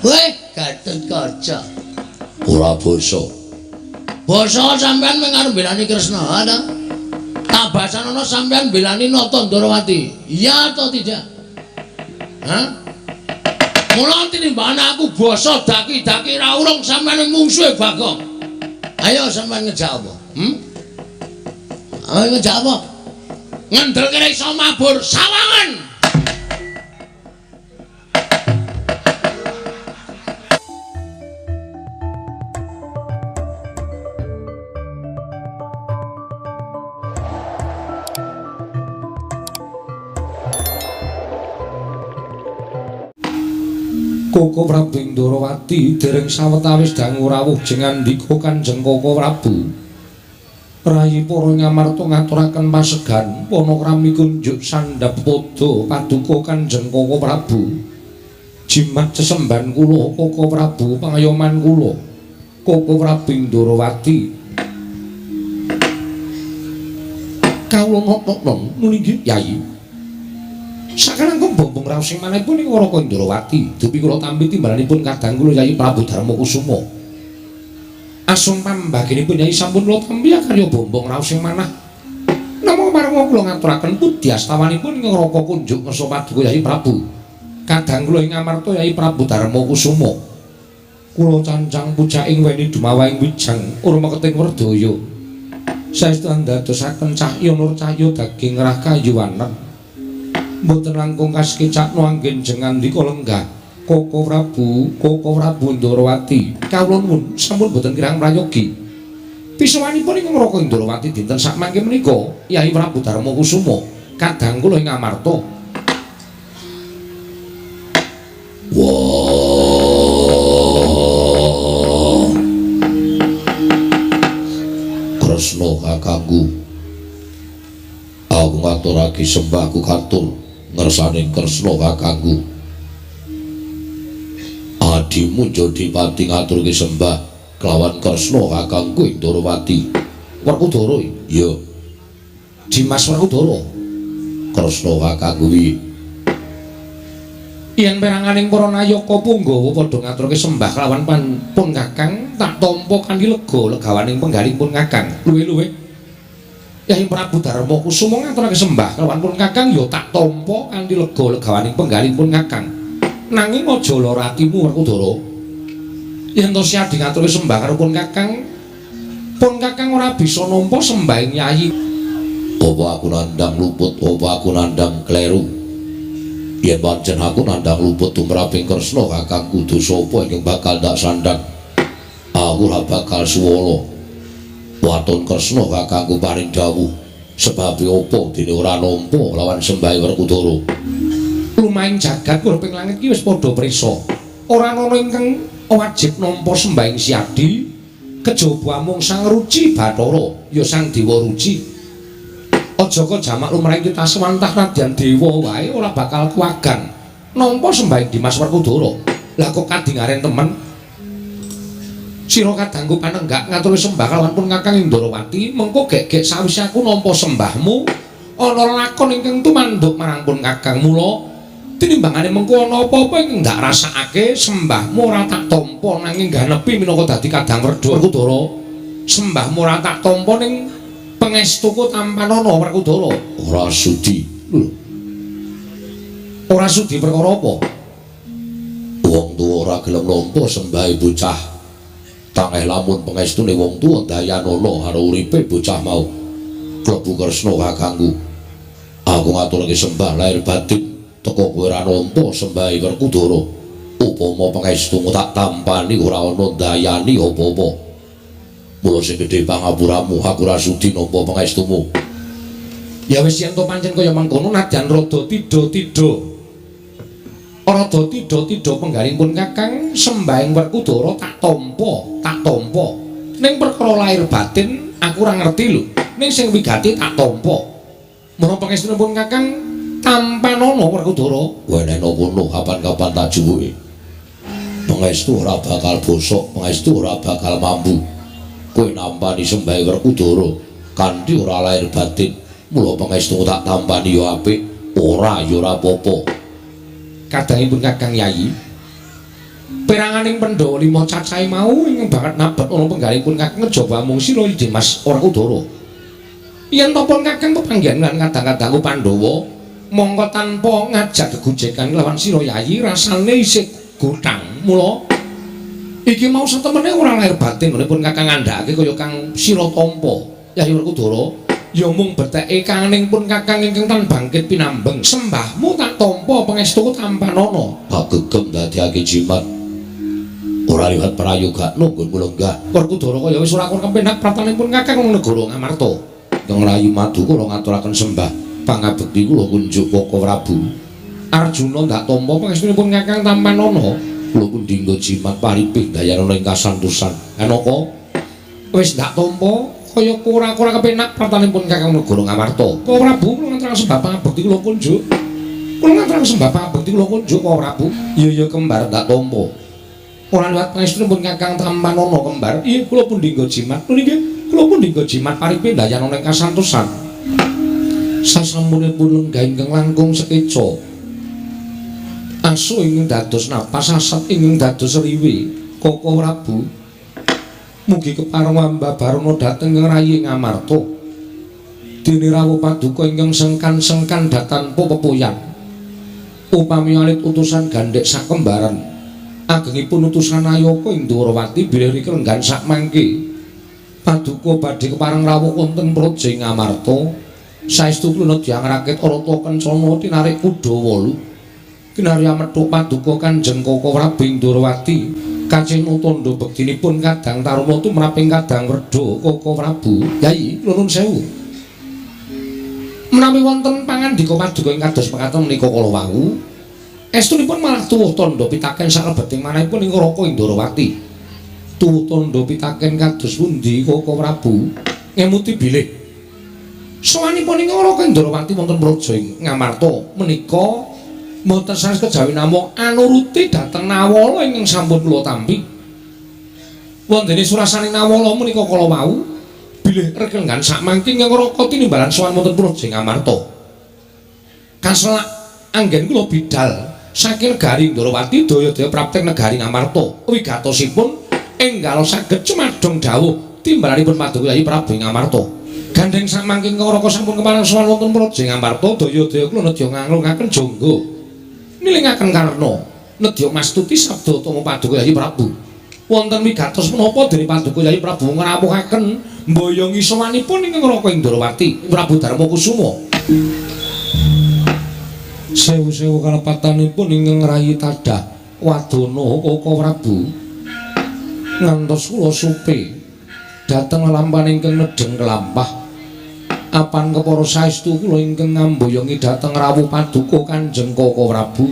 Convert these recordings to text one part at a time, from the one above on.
Weh, Gatotkaca. Ora basa. Basa sampean mung arep mbelani Kresna, ha ta? Tak basanono sampean mbelani Nata Ndarawati. Iya atau tidak? Hah? Mula tinimbangane aku basa daki-daki ra urung sampean mungsuhe Bagong. Ayo sampean ngejak apa? Ayo ngejak apa? Ngendel kene iso mabur sawangan. Koko Prabu Ndorowati dereng sawetawis dangu rawuh jengandika Kanjeng Koko Prabu. Rayi para Ngamarta ngaturaken pasegan panakrami kunjuk sandhap pada paduka Kanjeng Koko Prabu. Jimat sesembahan kula Koko Prabu pangayoman kula Koko Prabu Ndorowati. Kawula nokno nuli nggih Yayi. Sakalangkung bombong raos sing manahipun ing Raka Ndorowati, dupi kula tampi timbalanipun kadang kula Yayi Prabu Darma Kusuma. Asung pambaginipun Yayi sampun kula tampi karya bombong raos sing manah. Namung marang kula ngaturaken pudyastawanipun ing Raka kunjuk ngersa paduka Yayi Prabu. Kadang kula ing Ngamarta Yayi Prabu Darma Kusuma. Kula cancang pucaking weni dumawahing wijang urmeketing werdaya. Saestu andadosaken cahya nur cahya daging rah kayuwanen. Mboten langkung kasekecakno anggen jengandika lenggah Koko Prabu, Koko Prabu Ndorowati. Kawula nuwun sampun mboten kirang prayogi. Pisowanipun ing Raka Ndorowati dinten sakmangke menika Yayi Prabu Darma Kusuma kadang kula ing Ngamarta. Wah. Kresna kakangku. Aku ngaturake sembahku katur ngersaning Kresna kakangku. Adimu Jodipati ngaturke sembah kelawan Kresna kakangku ing Ndorowati. Werkudara? Iya. Dimas Werkudara. Kresna kakangku kuwi. Yen peranganing para nayaka punggawa padha ngaturke sembah kelawan pun kakang, tak tampa kanthi lega legawaning penggalih pun kakang. Luwe-luwe Yayi Prabu Darma Kusuma ngaturake sembah kelawan pun kakang ya tak tampa kanthi lega legawaning penggalih pun kakang. Nanging aja lara atimu Werkudara. Yen to siadi ngaturake sembah karo pun kakang ora bisa nampa sembahing Yayi. Apa aku nandhang luput, apa aku nandhang kleru? Yen pancen aku nandhang luput tumraping Kresna kakangku, dosa apa ingkang bakal ndak sandhang? Aku ora bakal suwala. Waton Kresna kakangku paring dawuh, sebabe apa dene ora nampa lawan sembahe Werkudara? Lumahing jagat kurping langit ki wis padha prisa. Ora ana ingkang wajib nampa sembahing Siadi kejaba amung Sang Ruci Bathara, ya Sang Dewa Ruci. Aja kok jamak lumrahing kita sewantah nadyan dewa wae ora bakal kuwagan nampa sembahing Dimas Werkudara. Lah kok kadingaren temen? Sira kadangku panenggak ngaturi sembah kalawan pun kakang Ndorowati, mengko gek-gek sawise aku nampa sembahmu ana lakon ingkang tumanduk marang pun kakang. Mula tinimbangane mengko ana apa-apa ingkang ndak rasakake sembahmu ora tak tampa nanging ganepi minangka dadi kadang Werkudara. Sembahmu ora tak tampa ning pangestuku tampanana Werkudara. Ora sudi. Lho. Ora sudi perkara apa? Wong tuwa ora gelem nampa sembahe bocah. Tangeh lamun pangestune wong tuwa dayanana karo uripe bocah mau. Klebu Kresna kakangku. Aku ngaturake sembah lahir batin teka kowe ora nampa sembahe Werkudara. Upama pangestumu tak tampani ora ana dayani apa-apa. Mula sing gedhe pangapuramu, aku ora sudi nampa pangestumu. Ya wis yen to pancen kaya mengkono nadyan rada tidha-tidha. Rada tidha-tidha penggaling pun kakang sembahing Werkudara tak tampa, tak tampa. Ning perkara lahir batin aku ora ngerti lho. Ning sing wigati tak tampa. Mula pangestune pun kakang tampanana Werkudara. Wenehno kono kapan-kapan tak juwuke. Pangestu ora bakal bosok, pangestu ora bakal mambu. Kowe nampani sembahe Werkudara kanthi ora lahir batin. Mula pangestu tak tampani ya apik, ora ya ora apa-apa. Kadangipun kakang Yayi, Peranganing Pandhawa 5 cacahe mau ingkang banget nabet ana penggalipun Kakang kejaba mung sira Dimas Werkudara. Yen to pun Kakang pepanggihan lan kadang-kadangku Pandhawa mongko tanpa ngajak gegojekan lawan sira Yayi rasane isih gothang. Mula iki mau satemene ora lahir batin pun Kakang ngandhakake kaya kang sira tampa Yayi Werkudara ya mung beteke kangning pun Kakang ingkang tan bangkit pinambeng sembahmu tak tampa pangestuku tampanana. Kagegem dadekake jimat ora liwat prayogakno nggon kula lenggah. Werkudara kaya wis ora kur kepenak pratanipun Kakang wong negara Ngamarta. Kang Rayi Madukara kula ngaturaken sembah pangabekti kula kunjuk Koko Prabu. Arjuna ndak tampa pangestunipun Kakang tampanana. Kula kundingga jimat paripih dayanana ing kasantosan. Anaka wis ndak tampa kaya ora-ora kepenak pratanipun Kakang negara Ngamarta. Koko Prabu kula ngaturaken sembah pangabekti kula kunjuk. Kula ngaturaken sembah pangabekti kula kunjuk Koko Prabu. Iya ya kembar ndak tampa. Ora liwat pangestunipun Kakang tampanana kembar. Iya kula pundingga jimat. Lho nggih, kula pundingga jimat paripe dayanana ing kasantosan. Sasampunipun lenggah ingkang langkung sekeca. Asu ingkang dados napas asat ingkang dados riwi Koko Prabu. Mugi kepareng ambabarana dhateng ing rayi Ngamarta. Dene rawuh paduka ingkang sengkan-sengkan datanpa pepoyan. Upami alit utusan gandhek sakembaran. Agengipun utusan Ayaka ing Dwarawati bilih riki lenggan sakmangke. Paduka badhe kepareng rawuh wonten praja Ngamarta. Saestu kula nedya ngrakit Rata Kencana tinarik kuda 8. Kinarya methuk paduka Kanjeng Koko Prabu ing Dwarawati. Kacena tandha bektinipun kadang taruna tumraping kadang werda Koko Prabu. Yai, kula nuwun sewu. Menawi wonten pangandika paduka ing kados mekaten menika kala wau, estunipun malah tuwuh tandha pitaken salebeting manahipun ing Raka Indrawati. Tuwuh tandha pitaken kados pundi Koko Prabu? Ngemuti bilih sowanipun ing Raka Indrawati wonten praja ing Ngamarta menika mboten sanes kejawi namung anuruti dhateng Nawala ingkang sampun kula tampi. Wontene surasaning Nawala menika kala wau bilih reklenggan sakmangke ing Raka tinimbalan sowan wonten praja Ngamarta. Kaselak anggen kula bidal saking negari Ndrawati daya-daya prapting negari Ngamarta. Wigatosipun enggal saged cumadong dawuh timbalanipun paduka Yayi Prabu Ngamarta. Gandheng sakmangke Raka sampun kepareng sowan wonten praja Ngamarta daya-daya kula nedya nganglungaken jangga. Nilingaken karna nedya mastuti sabda utama paduka Yayi Prabu. Wonten wigatos menapa dene paduka Yayi Prabu ngrawuhaken mboyongi sowanipun ingkang Raka Indrawati Prabu Darma Kusuma. Sewu-sewu kalepatanipun ingkang rayi tadah wadana Koko Prabu ngantos kula supe dhateng lelampahan ingkang nedheng kelampah. Apan kepara saestu kula ingkang ngamboyongi dhateng rawuh paduka Kanjeng Koko Prabu.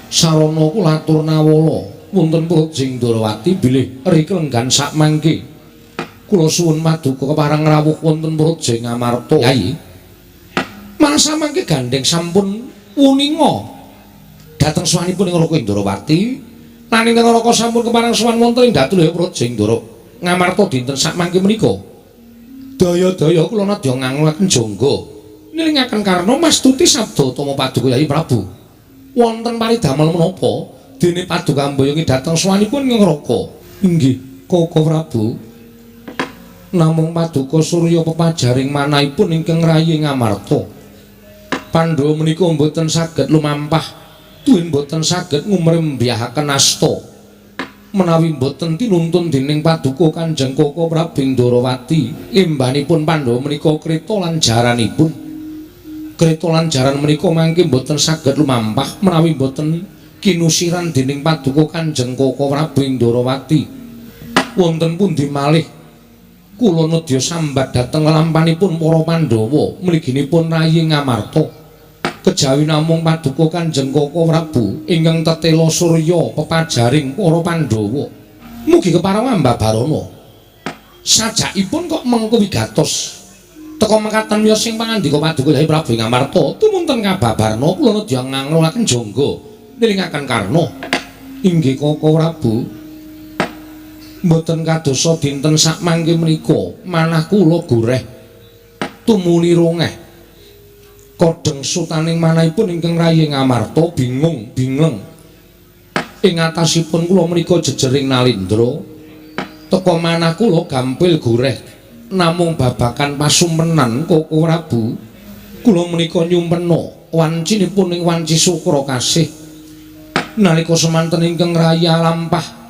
Sarana kula atur nawala wonten praja Indrawati bilih riki lenggan sakmangke. Kula suwun paduka kepareng rawuh wonten praja Ngamarta. Yai, malah samangke gandheng sampun wuninga dhateng sowanipun ing Raka Indrawati lan ingkang Raka sampun kepareng sowan wonten ing Datulaya praja Indra Ngamarta dinten sakmangke menika. Daya-daya kula nedya nganglungaken jangga nilingaken karna mastuti sabda utama paduka Yayi Prabu. Wonten paridamel menapa dene paduka mboyongi dhateng sowanipun ing Raka? Inggih, Koko Prabu. Namung paduka surya pepajaring manahipun ingkang rayi Ngamarta. Pandhawa menika mboten saged lumampah, tuwin mboten saged ngumrembyahaken asta. Menawi mboten tinuntun dening paduka Kanjeng Koko Prabu Indrawati, limbanipun Pandhawa menika kreta lan jaranipun. Kreta lan jaran menika mangke mboten saged lumampah menawi mboten kinusiran dening paduka Kanjeng Koko Prabu Indrawati. Wonten pundi malih kula nedya sambat dhateng lampanipun para Pandhawa mliginipun rayi Ngamarta. Kejawi namung paduka Kanjeng Koko Prabu ingkang tetela surya pepajaring para Pandhawa. Mugi kepareng ambabarana. Sajakipun kok mengko wigatos teka mekaten wiyos sing pangandika paduka Yayi Prabu Ngamarta tumunten kababarna kula nedya nganglungaken jangga nilingaken karna. Inggih Koko Prabu. Mboten kadosa dinten sakmangke menika manah kula goreh tumuli rongeh. Kodheng sutaning manahipun ingkang rayi Ngamarta bingung bingleng. Ing atasipun kula menika jejering nalindra. Teka manah kula gampil goreh namung babakan pasumpenan Koko Prabu. Kula menika nyumpena wancinipun ing wanci sukra kasih. Nalika semanten ingkang raya lampah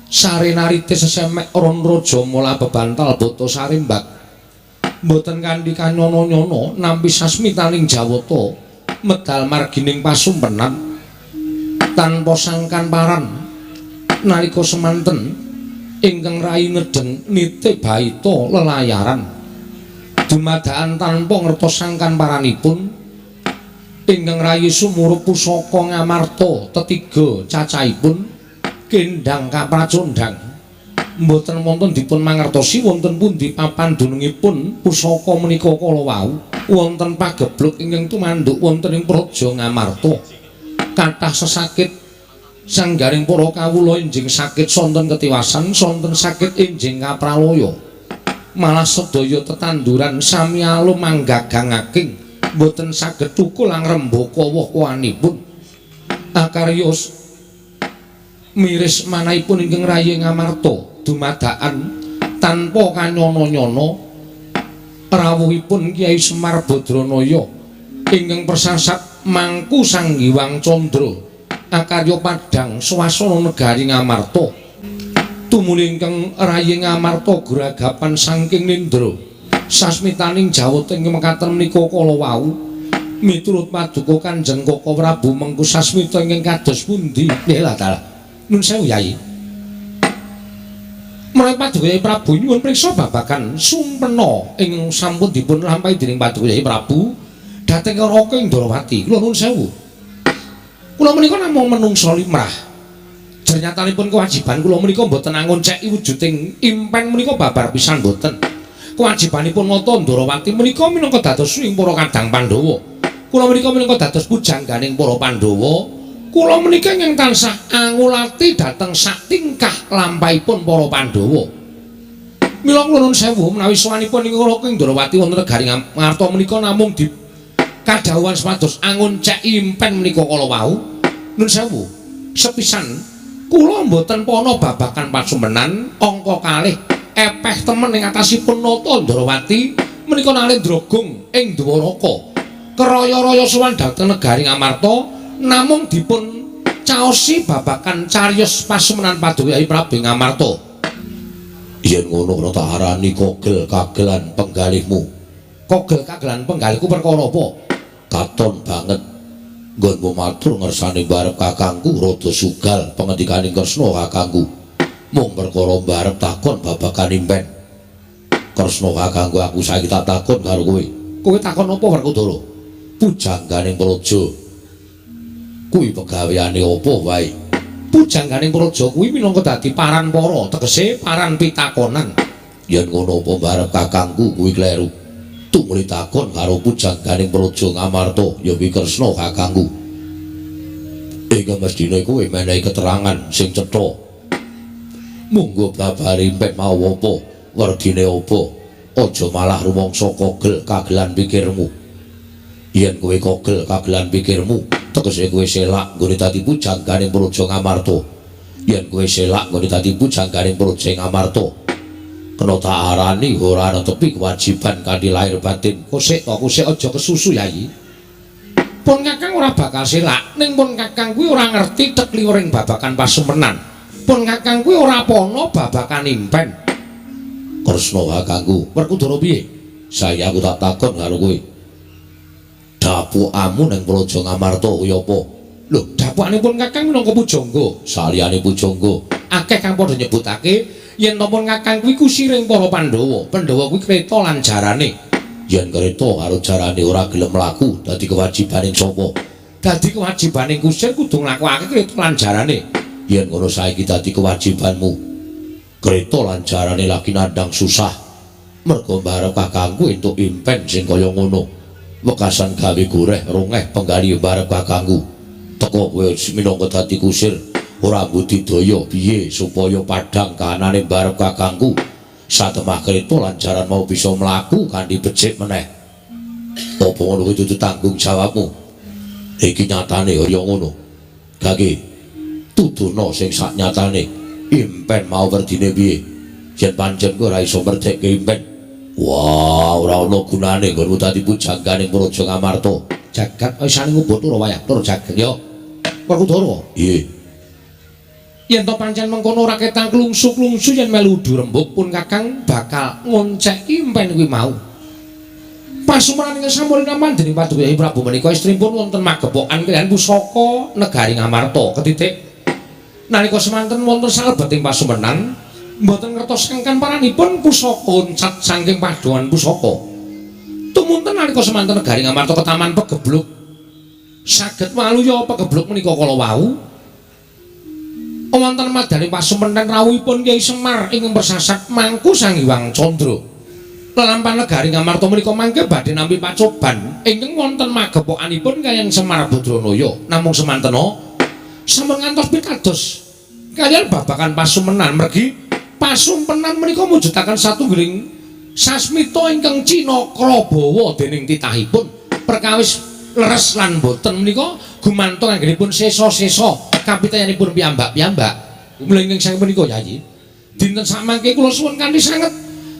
sare narite sesemek ron raja mula bebantal bata sarimbak. Mboten kanthi kanyono-nyono nampi sasmitaning Jawata medal margining pasumpenan tanpa sangkan paran. Nalika semanten ingkang rayi nedheng nite baita lelayaran dumadaan tanpa ngertos sangkan paranipun ingkang rayi sumurup pusaka Ngamarta tetiga cacahipun kendhang kapracondhang. Mboten wonten dipun mangertosi wonten pundi papan dunungipun pusaka menika kala wau. Wonten pagebluk ingkang tumanduk wonten ing Praja Ngamarta. Kathah sesakit sanggaring para kawula enjing sakit sonten ketiwasan, sonten sakit enjing kapralaya. Malah sedaya tetanduran sami alum manggagangaking mboten saged thukul angrembaka woh-wohanipun. Akarya miris manahipun ingkang rayi Ngamarta dumadaan tanpa kanyono-nyono rawuhipun Kyai Semar Badranaya ingkang persasat mangku Sang Hyang Candra akarya padhang swasana negari Ngamarta. Tumuli ingkang rayi Ngamarta gragapan saking nindra sasmitaning Jawata ing mekaten menika kala wau. Miturut paduka Kanjeng Koko Prabu mengku sasmita ingkang kados pundi? Lha dalah nun sewu Yai. Menawi paduka Yai Prabu nyuwun priksa babagan sumpena ing sampun dipun lampahi dening paduka Yai Prabu dhateng Raka Indrawati. Kula nuwun sewu. Kula menika namung menungsa limrah. Jernyatanipun kewajiban kula menika mboten angonceki wujuding impen menika babar pisan mboten. Kewajibanipun Nata Ndrawati menika minangka dados ing para kadang Pandhawa. Kula menika minangka dados pujangganing para Pandhawa. Kula menika ingkang tansah angulati dhateng sak tingkah lampahipun para Pandhawa. Mila kula nuwun sewu menawi sowanipun ing Raka Indrawati wonten negari Ngamarta menika namung di kadhawuhan supados angonceki impen menika kala wau. Nuwun sewu. Sepisan kula mboten pana babagan pasumpenan angka kalih epeh temen ing atasipun Nata Ndrawati menika nalendra gung ing Dwaraka. Keraya-raya sowan dhateng negari Ngamarta namung dipun caosi babagan cariyos pasumenan paduka Yai Prabu Ngamarta. Yen ngono kena tak arani kogel kagelan penggalihmu. Kogel kagelan penggalihku perkara apa? Katon banget nggonmu matur ngersane barep kakangku rada sugal pengendikaning Kresna kakangku. Mung perkara barep takon babagan impen. Kresna kakangku aku saiki tak takon karo kowe. Kowe takon apa Werkudara? Pujangganing praja kuwi pegaweane apa wae? Pujangganing praja kuwi minangka dadi paran para, tegese paran pitakonan. Yen ngono apa barep kakangku kuwi kleru? Tumuli takon karo pujangganing praja Ngamarta ya kuwi Kresna kakangku. Ing mestine kowe menehi keterangan sing cetha. Monggo babar impen mau apa, werdine apa? Aja malah rumangsa kogel kagelan pikirmu. Yen kowe kogel kagelan pikirmu, tegese kowe selak nggone dadi pujangganing praja Ngamarta. Yen kowe selak nggone dadi pujangganing praja Ngamarta, kena tak arani ora ana tepi kewajiban kanthi lahir batin. Kosek to, kosek aja kesusu Yai. Pun kakang ora bakal selak, ning pun kakang kuwi ora ngerti tekliuring babagan pasumenan. Pun kakang kuwi ora pana babagan impen. Kresna kakangku, Werkudara piye? Saiki aku tak takon karo kowe. Dapukamu ning Praja Ngamarta kuwi apa? Lho, dapukanipun kakang minangka pujangga. Saliyane pujangga, akeh kang padha nyebutake yen to pun kakang kuwi kusiring para Pandhawa. Pandhawa kuwi kreta lan jarane. Yen kreta karo jarane ora gelem mlaku, dadi kewajibaning sapa? Dadi kewajibaning kusir kudu nglakokake kreta lan jarane. Yen ngono saiki dadi kewajibanmu. Kreta lan jarane lagi nandhang susah. Merga barep kakangku entuk impen sing kaya ngono. Wekasan gawe goreh rongeh penggali barep kakangku. Teko kowe minangka dadi kusir, ora budidaya piye supaya padhang kahanane barep kakangku. Satemah kreta lan jaran mau bisa mlaku kanthi becik meneh. Apa ngono kuwi dudu tanggung jawabmu? Iki nyatane kaya ngono. Gage, Tuduhna sing saknyatane. Impen mau werdine piye? Yen pancen kowe ora iso merdekke impen. Wah, ora ana gunane nggonmu dadi pujangganing Praja Ngamarta. Jagat isane ngubathara wayah tur jagat ya. Werkudara. Nggih. Yen to pancen mengkono ora ketang klungsu-klungsu yen melu rembug pun Kakang bakal ngonceki impen kuwi mau. Pasumenan ingkang sampun naman dening Paduka Kyai Prabu menika estrinipun wonten magepokan kaliyan pusaka negari Ngamarta ketitik. Nalika semanten wonten salebeting pasumenan mboten ngertos sangkan paranipun pusaka uncat saking padongan pusaka. Tumunten nalika semanten negari Ngamarta ketaman pegebluk saged waluya pegebluk menika kala wau. Wonten madaning pasumenan rawuhipun Kyai Semar ingkang persasat mangku Sang Hyang Candra. Lelampahan negari Ngamarta menika mangke badhe nampi pacoban ingkang wonten magepokanipun kaliyan Semar Badranaya. Namung semantena sampun ngantos pitados kaliyan babagan pasumenan mergi pasumpenan menika mujudaken satunggiling sasmita ingkang cinakra bawa dening titahipun perkawis leres lan boten menika gumantung anggenipun sesa-sesa kapitayanipun piyambak-piyambak. Mula ingkang saking menika Yayi, dinten samangke kula suwun kanthi sanget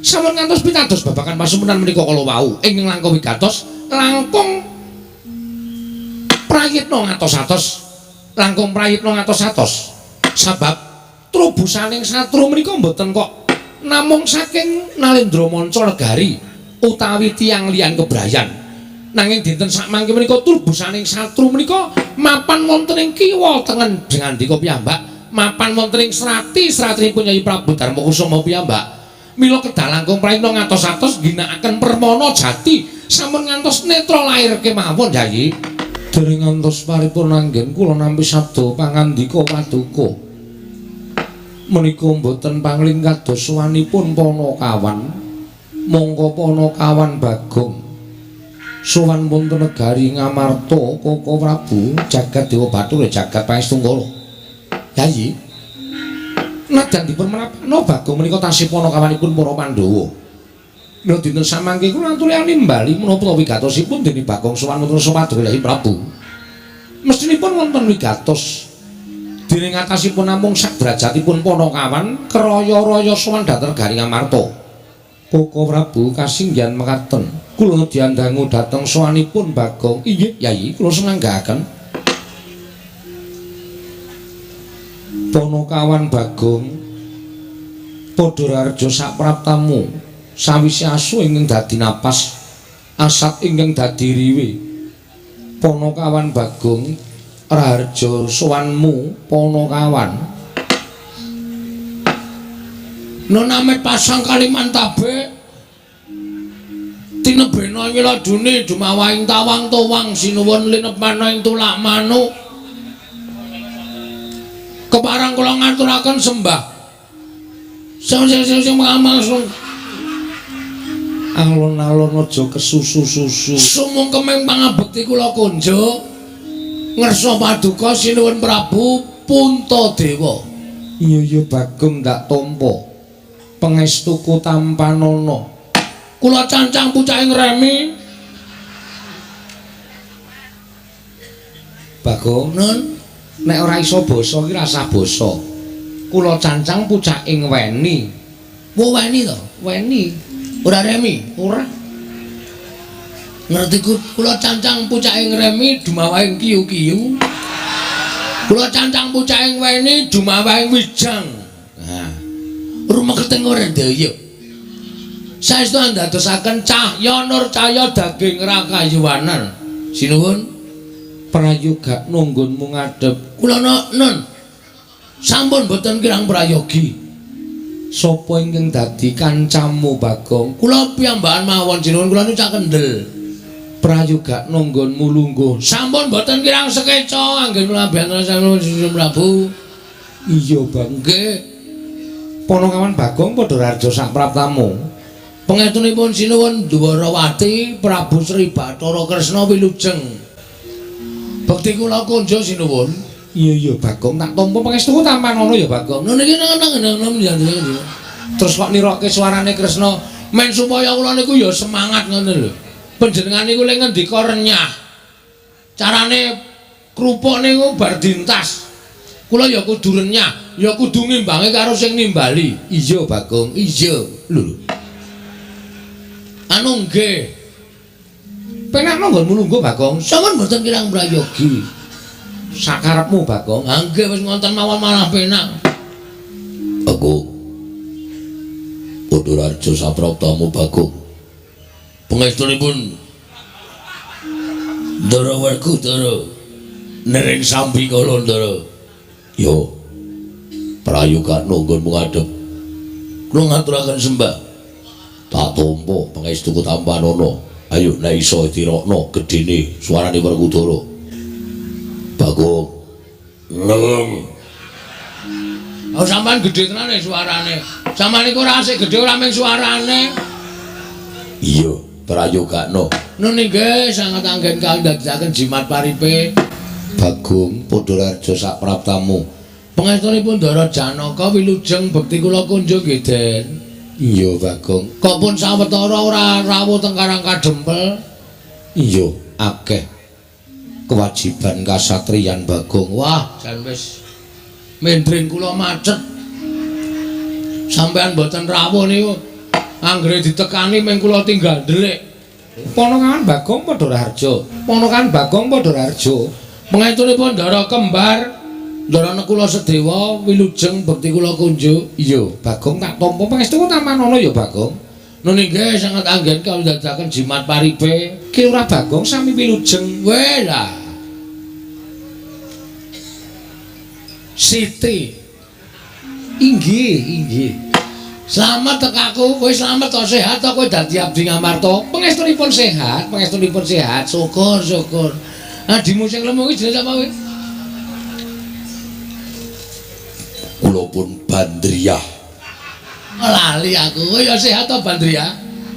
sampun ngantos pitados babagan pasumenan menika kala wau ingkang langkung wigatos langkung prayitna ngatos-atos langkung prayitna ngatos-atos sabab trubusaning satru menika mboten kok namung saking Nalendra Manca Negari utawi tiyang liyan kebrayan nanging dinten sakmangke menika trubusaning satru menika mapan wonten ing kiwa tengen ngandika piyambak mapan wonten ing srati-sratinipun Kyai Prabu Darmakusuma piyambak. Mila kedah langkung prayitna ngatos-atos ginakaken permana jati sampun ngantos netra lair kemawon Yayi. Dereng ngantos paripurna anggen kula nampi sabda pangandika paduka. Menika mboten pangling kados sowanipun Panakawan. Mongko Panakawan Bagong sowan wonten negari Ngamarta Koko Prabu jagat Dewa Bathara jagat Pangestungkara. Yayi, nadyan dipun menapakna Bagong menika tasih panakawanipun para Pandhawa. Mila dinten samangke kula aturi nimbali menapa wigatosipun dening Bagong sowan wonten Paduka Kyai Prabu. Mestinipun wonten wigatos dening atasipun namung sak derajatipun Panakawan keraya-raya sowan dhateng negari Ngamarta. Koko Prabu kasinggihan mekaten. Kula diandangu dhateng sowanipun Bagong. Inggih Yayi, kula senanggaken. Panakawan Bagong padha raharja sapraptamu sawise asu ingkang dadi napas asat ingkang dadi riwe. Panakawan Bagong raharja sowanmu Panakawan. Noname pasang Kalimantabe tinebena wiladune dumawahing tawang towang sinuwun linepana ing tulak manuk. Keparang kula ngaturaken sembah. Sing sing sing alon-alon aja kesusu-susu. Sumungkeming pangabekti kula kunjuk ngersa paduka sinuwun Prabu Puntadewa. Iya iya Bagong ndak tampa. Pangestuku tampanana. Kula cancang pucake ngremi. Bagong, Nun, nek ora iso basa iki rasah basa. Kula cancang pucake ngweni. Wo weni to? Weni. Ora remi? Ora. Ngerti ku kula cancang pucake ngremi dumawahing kiyu-kiyu. Kula cancang pucake ngweni dumawahing wijang. Nah, rumeketing ora ndaya. Saestu andadosaken cahya nur cahya daging rakayuwanan. Sinuwun prayoga nunggunmu ngadhep. Kula nun. Sampun boten kirang prayogi. Sapa ingkang dadi kancamu Bagong? Kula piyambakan mawon sinuwun, kula niku cak kendel. Prayoga nunggunmu lungguh. Sampun boten kirang sekeca anggen kula biyantosaken Prabu. Iya, Bang. Nggih. Panakawan Bagong padha raharja sapraptamu. Pangestunipun sinuwun Dwarawati Prabu Sri Bathara Kresna wilujeng. Bekti kula kunjuk sinuwun. Iya iya Bagong tak tampa pangestuku tampanana ya Bagong. Nun iki nang nang. Terus kok nirokke suarane Kresna men supaya kula niku ya semangat ngoten lho. Panjenengan niku lek ngendika renyah. Carane krupuk niku bar dintas. Kula ya kudu renyah, ya kudu ngimbangi karo sing nimbali. Iya, Bagong, iya. Lho. Anu nggih. Penakno nggonmu lungguh, Bagong. Sampun mboten kirang prayogi. Sakarepmu, Bagong. Ha nggih wis ngonten mawon malah penak. Bagong. Padha sapraptamu, Bagong. Pangestunipun Ndara Werkudara nering sambi kala Ndara. Yo. Prayogakno nggonmu ngadhep. Kula ngaturaken sembah. Tak tampa pangestuku tampanana. Ayo nek iso tirokno gedene suarane Werkudara. Bagong. Neng. Oh sampean gedhe tenane suarane. Sampean iku ora asik gedhe ora mung suarane. Iya, prayogakno. Nun nggih sanget anggen kandhakaken jimat paripe. Bagong Padha sak praptamu. Pangestunipun Ndara Janaka wilujeng bekti kula kunjung nggih, Den. Iya, Bagong. Kok pun sawetara ora rawuh teng Karang Kadempel? Iya, akeh kewajiban kasatriyan, Bagong. Wah, jan wis mendring kula macet. Sampean mboten rawuh niku anggere ditekani ming kula tinggal ndelik. Ponokan Bagong Padha Raharja. Ponokan Bagong Padha Raharja. Pangestunipun Ndara kembar Ndara Nekula Sedewa wilujeng bekti kula kunjuk. Iya, Bagong tak tampa pangestuku tampanana ya, Bagong. Nun inggih sanget anggen kawidadaken jimat paripe. Ki ora Bagong sami wilujeng. Weh lah. Siti. Inggih, inggih. Slamet tekaku, kowe slamet to sehat to kowe dadi abdi Ngamarta. Pangestunipun sehat, pangestunipun sehat. Syukur, syukur. Adimu sing lemu kuwi jenenge sapa kowe? Kula pun Bandriyah. Lali aku. Kowe ya sehat to Bandriyah?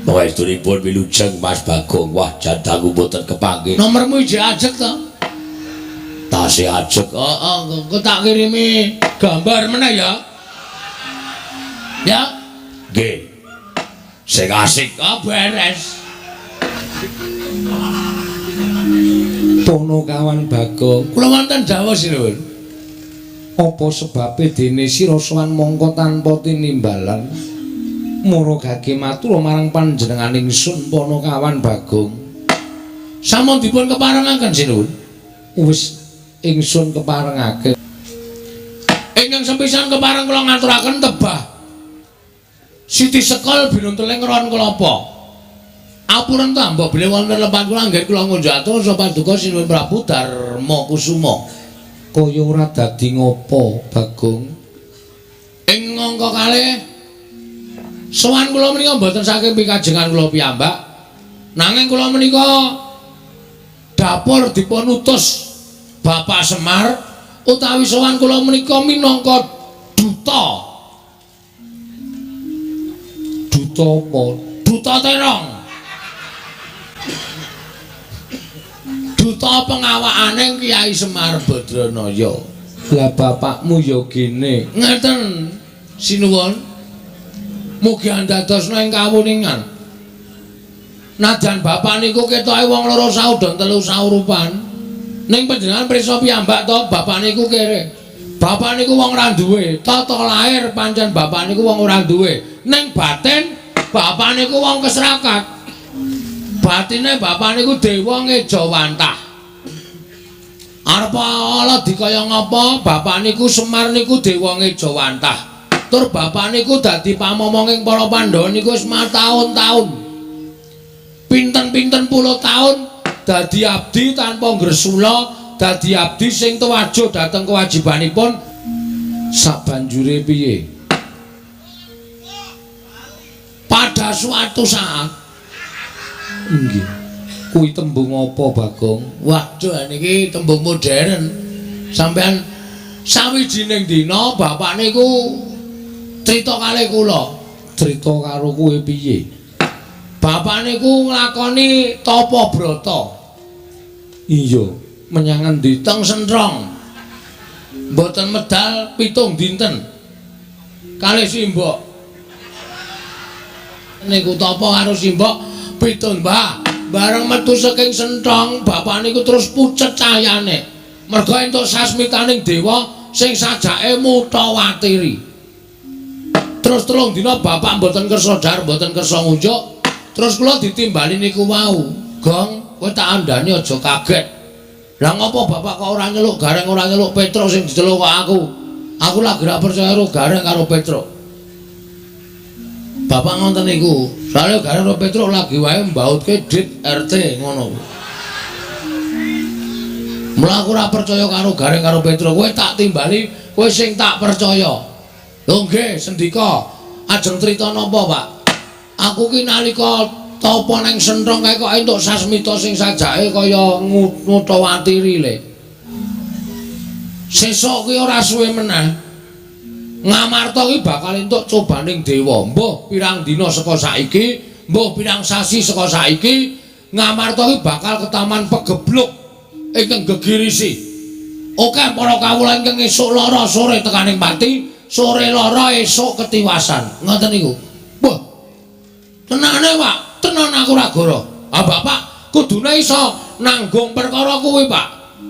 Pangestunipun wilujeng Mas Bagong. Wah, jandaku mboten kepanggih. Nomormu ijek ajeg to? Tasih ajeg. Heeh, engko tak kirimi gambar meneh ya. Ya. Nggih. Sing asik. Oh, beres. Ponokawan Bagong. Kula wonten dawuh sinuwun. Apa sebabe dene sira sowan mongko tanpa tinimbalan? Mara gage matur marang panjenengan ingsun Ponokawan Bagong. Sampun dipun keparengaken sinuwun. Wis ingsun keparengake. Ingkang sepisan kepareng kula ngaturaken tebah. Siti Sekol binunteling ron kelapa. Apuren ta mbok bilih wonten lepat kula anggen kula ngunjuk atur paduka Sinuwun Prabu Darma Kusuma. Kaya ora dadi ngopo, Bagong? Ing angka kalih sowan kula menika mboten saking pikajengan kula piyambak. Nanging kula menika dapur dipun utus Bapak Semar utawi sowan kula menika minangka duta. Duta apa? Duta terong. Duta pengawakane Kyai Semar Badranaya. Lah bapakmu ya gene. Ngeten sinuwun. Mugi andadosna ing kawuningan. Najan bapak niku ketoke wong loro saudon telu saurupan. Ning panjenengan prisa piyambak to bapak niku kere. Bapak niku wong ora duwe, tata lahir pancen bapak niku wong ora duwe. Ning batin bapak niku wong kesrakat. Batine bapak niku dewa ngejawantah. Arep ala dikaya ngapa bapak niku Semar niku dewa ngejawantah. Tur bapak niku dadi pamomonging para Pandhawa niku wis mataun-taun. Pinten-pinten puluh taun dadi abdi tanpa ngresula, dadi abdi sing tuwajuh dhateng kewajibanipun. Sabanjure piye? Pada suatu saat Nggih. Kuwi tembung apa, Bagong? Waduh, niki tembung modern. Sampean sawijining dina bapak niku crita kalih kula. Crita karo kowe piye? Bapak niku nglakoni tapa brata. Iya, menyang endi? Teng Sentrong. Mboten medal 7 dinten. Kalih simbok. Niku tapa karo simbok 7 mbah. Bareng metu saking Sentrong, bapak niku terus pucet cahyane. Merga entuk sasmitaning dewa sing sajake mutawatiri. Terus 3 dina bapak mboten kersa dhahar, mboten kersa ngunjuk. Terus kula ditimbali niku wau. Gong, kowe tak andhani aja kaget. Lah ngopo bapak kok ora nyeluk Gareng, ora nyeluk Petruk sing diceluk kok aku? Aku lagi ora percaya karo Gareng karo Petruk. Bapak ngoten niku. Soale Gareng karo Petruk lagi wae mbautke dit RT ngono. Mula aku ora percaya karo Gareng karo Petruk. Kowe tak timbali, kowe sing tak percaya. Lho nggih, sendika. Ajeng crita napa, Pak? Aku ki nalika tapa nang senthong kae kok entuk sasmita sing sajake kaya ngutawatiri le. Sesuk ki ora suwe meneh. Ngamarta ki bakal entuk cobaning dewa. Mbuh pirang dina saka saiki, mbuh pirang sasi saka saiki, Ngamarta ki bakal ketaman pegebluk ingkang gegirisi. Oke para kawula ingkang esuk lara sore tekaning pati, sore lara esuk ketiwasan. Ngoten niku. Wah. Tenane, Pak. Tenan aku ora goro. Ah, Bapak kudune iso nanggung perkara kuwi, Pak.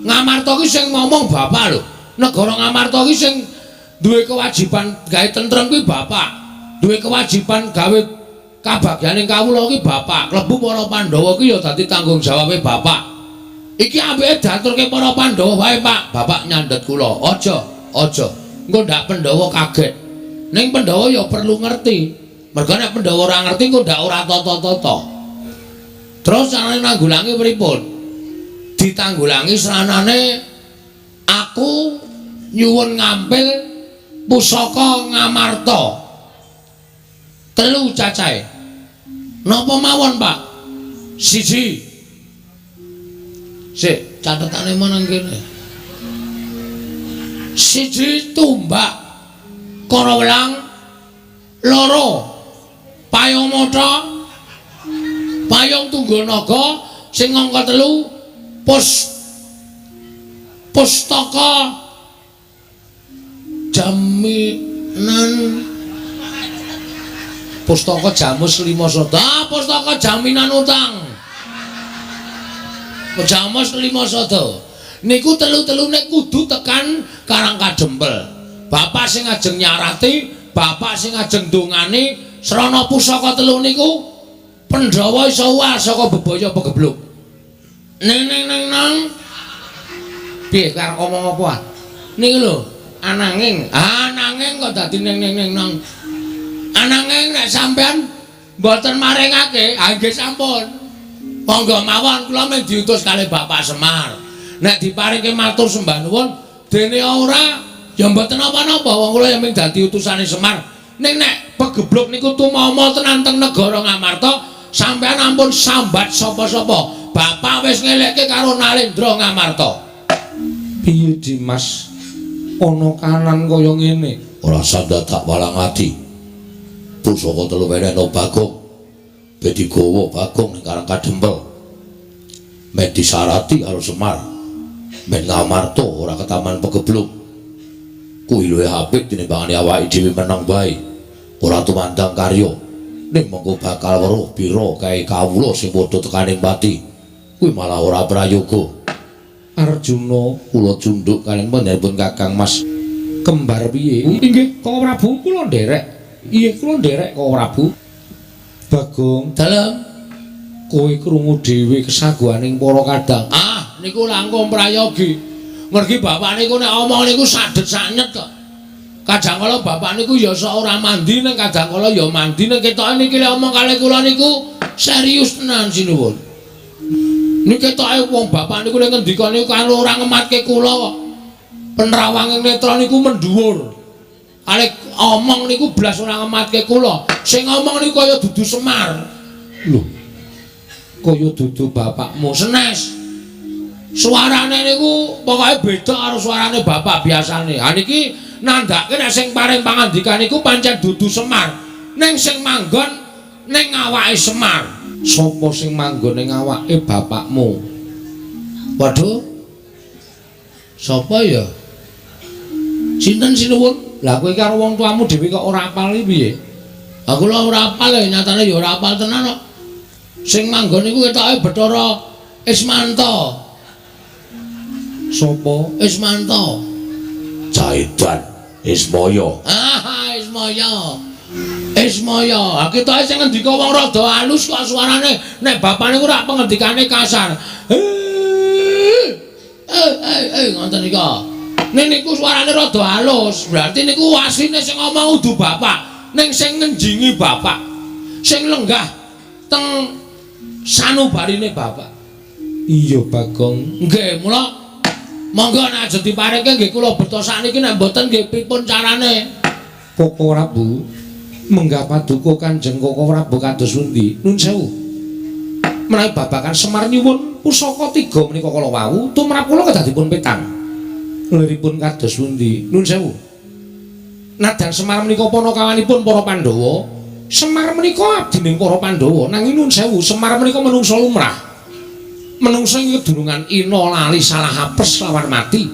Ngamarta ki sing ngomong Bapak lho. Negara Ngamarta ki sing duwe kewajiban gawe tentrem kuwi Bapak. Duwe kewajiban gawe kabagyaning kawula ki Bapak. Klebu para Pandhawa ki ya dadi tanggung jawabe Bapak. Iki apike diaturke para Pandhawa wae, Pak. Bapak nyandhet kula. Aja, aja. Engko ndak Pandhawa kaget. Ning Pandhawa ya perlu ngerti. Mergo nek Pandhawa ora ngerti engko ndak ora tata-tata. Terus carane nanggulangi pripun? Ditanggulangi sranane aku nyuwun ngampil pusaka Ngamarta. 3 cacahe. Napa mawon, Pak? 1. Sik, catetane meneng kene. 1 tumbak Karawelang, 2 payung mata, payung Tungganaga, sing angka 3 pustaka jaminan, pustaka jamus 5 sada. Ah, pustaka jaminan utang. Jamus 5 sada. Niku telu-telune kudu tekan Karang Kadempel. Bapak sing ajeng nyarati, bapak sing ajeng ndongani srana pusaka telu niku Pandhawa iso uwal saka bebaya pegebluk. Neng neng neng nang. Piye arep ngomong apa? Niki lho, ananging, ananging kok dadi neng neng neng nang. Ananging nek sampean mboten maringake, ha nggih sampun. Monggo mawon kula mung diutus kalih Bapak Semar. Nek diparingke matur sembah nuwun, dene ora ya mboten napa-napa, wong kula ya mung dadi utusane Semar. Ning nek pegebluk niku tumama tenan teng negara Ngamarta, sampean ampun sambat sapa-sapa. Bapak wis ngelekke karo Nalendra Ngamarta. Piye Dimas? Ana kanan kaya ngene. Ora sandadak walang ati. Pusaka telu wenehno Bagong. Ben digawa Bagong ning Karang Kadempel. Men disarati karo Semar. Men Ngamarta ora ketaman pegebluk. Kuwi luwih apik tinimbangane awake dhewe meneng bae. Ora tumandang karya. Ning mengko bakal weruh pira kae kawula sing padha tekaning pati. Kuwi malah ora prayoga. Arjuna kula cundhuk kaliyan panjenenganipun Kakang Mas. Kembar piye? Inggih, Kang Prabu kula nderek. Iya, kula nderek Kang Prabu. Bagong, dalem kowe krungu dhewe kesaguhaning para kadang. Ah, niku langkung prayogi. Mergi bapak niku nek omong niku sadet saknyet kok. Kadang kala bapak niku ya sok ora mandi, ning kadang kala ya mandi, ning ketoke niki lek omong kalih kula niku serius tenan sinuwun. Niki ketoke wong bapak niku nek ngendika niku karo ora ngematke kula kok. Penrawanging netra niku mendhuwur. Kalih omong niku blas ora ngematke kula. Sing ngomong niku kaya dudu Semar. Lho. Kaya dudu bapakmu senes. Suarane niku pokoke beda karo suarane bapak biasane. Ha niki nandhake nek sing paring pangandikan niku pancen dudu Semar. Ning sing manggon ning awake Semar. Sapa sing manggon ning awake bapakmu? Waduh. Sapa ya? Sinten sinuwun? Lah kowe karo wong tuamu dhewe kok ora apal iki piye? Aku lho ora apal ya, nyatane ya ora apal tenan kok. Sing manggon niku ketoke Bathara Ismanto. Sapa? Ismanto. Caidan Ismaya. Ah, Ismaya. Ismaya, ha ketoke sing ngendika wong rada halus kok suarane. Nek bapane ku rak pengendikane kasar. Ngoten nika. Nek niku suarane rada halus, berarti niku asline sing ngomong udu bapak, ning sing ngenjingi bapak. Sing lenggah teng sanubarine bapak. Iya, Bagong. Nggih, mula monggo nek aja diparengke nggih kula beto sakniki, nek mboten nggih pripun carane? Koko Prabu, menggah paduka Kanjeng Koko Prabu kados pundi? Nun sewu. Menawi babagan Semar nyuwun pusaka tiga menika kala wau, tumrap kula kedah dipun petang. Liripun kados pundi? Nun sewu. Nadyan Semar menika panakawanipun para Pandhawa, Semar menika abdining para Pandhawa, nanging nun sewu, Semar menika menungsa lumrah. Menungsa ing kedunungan ina lali salah apes lawan mati.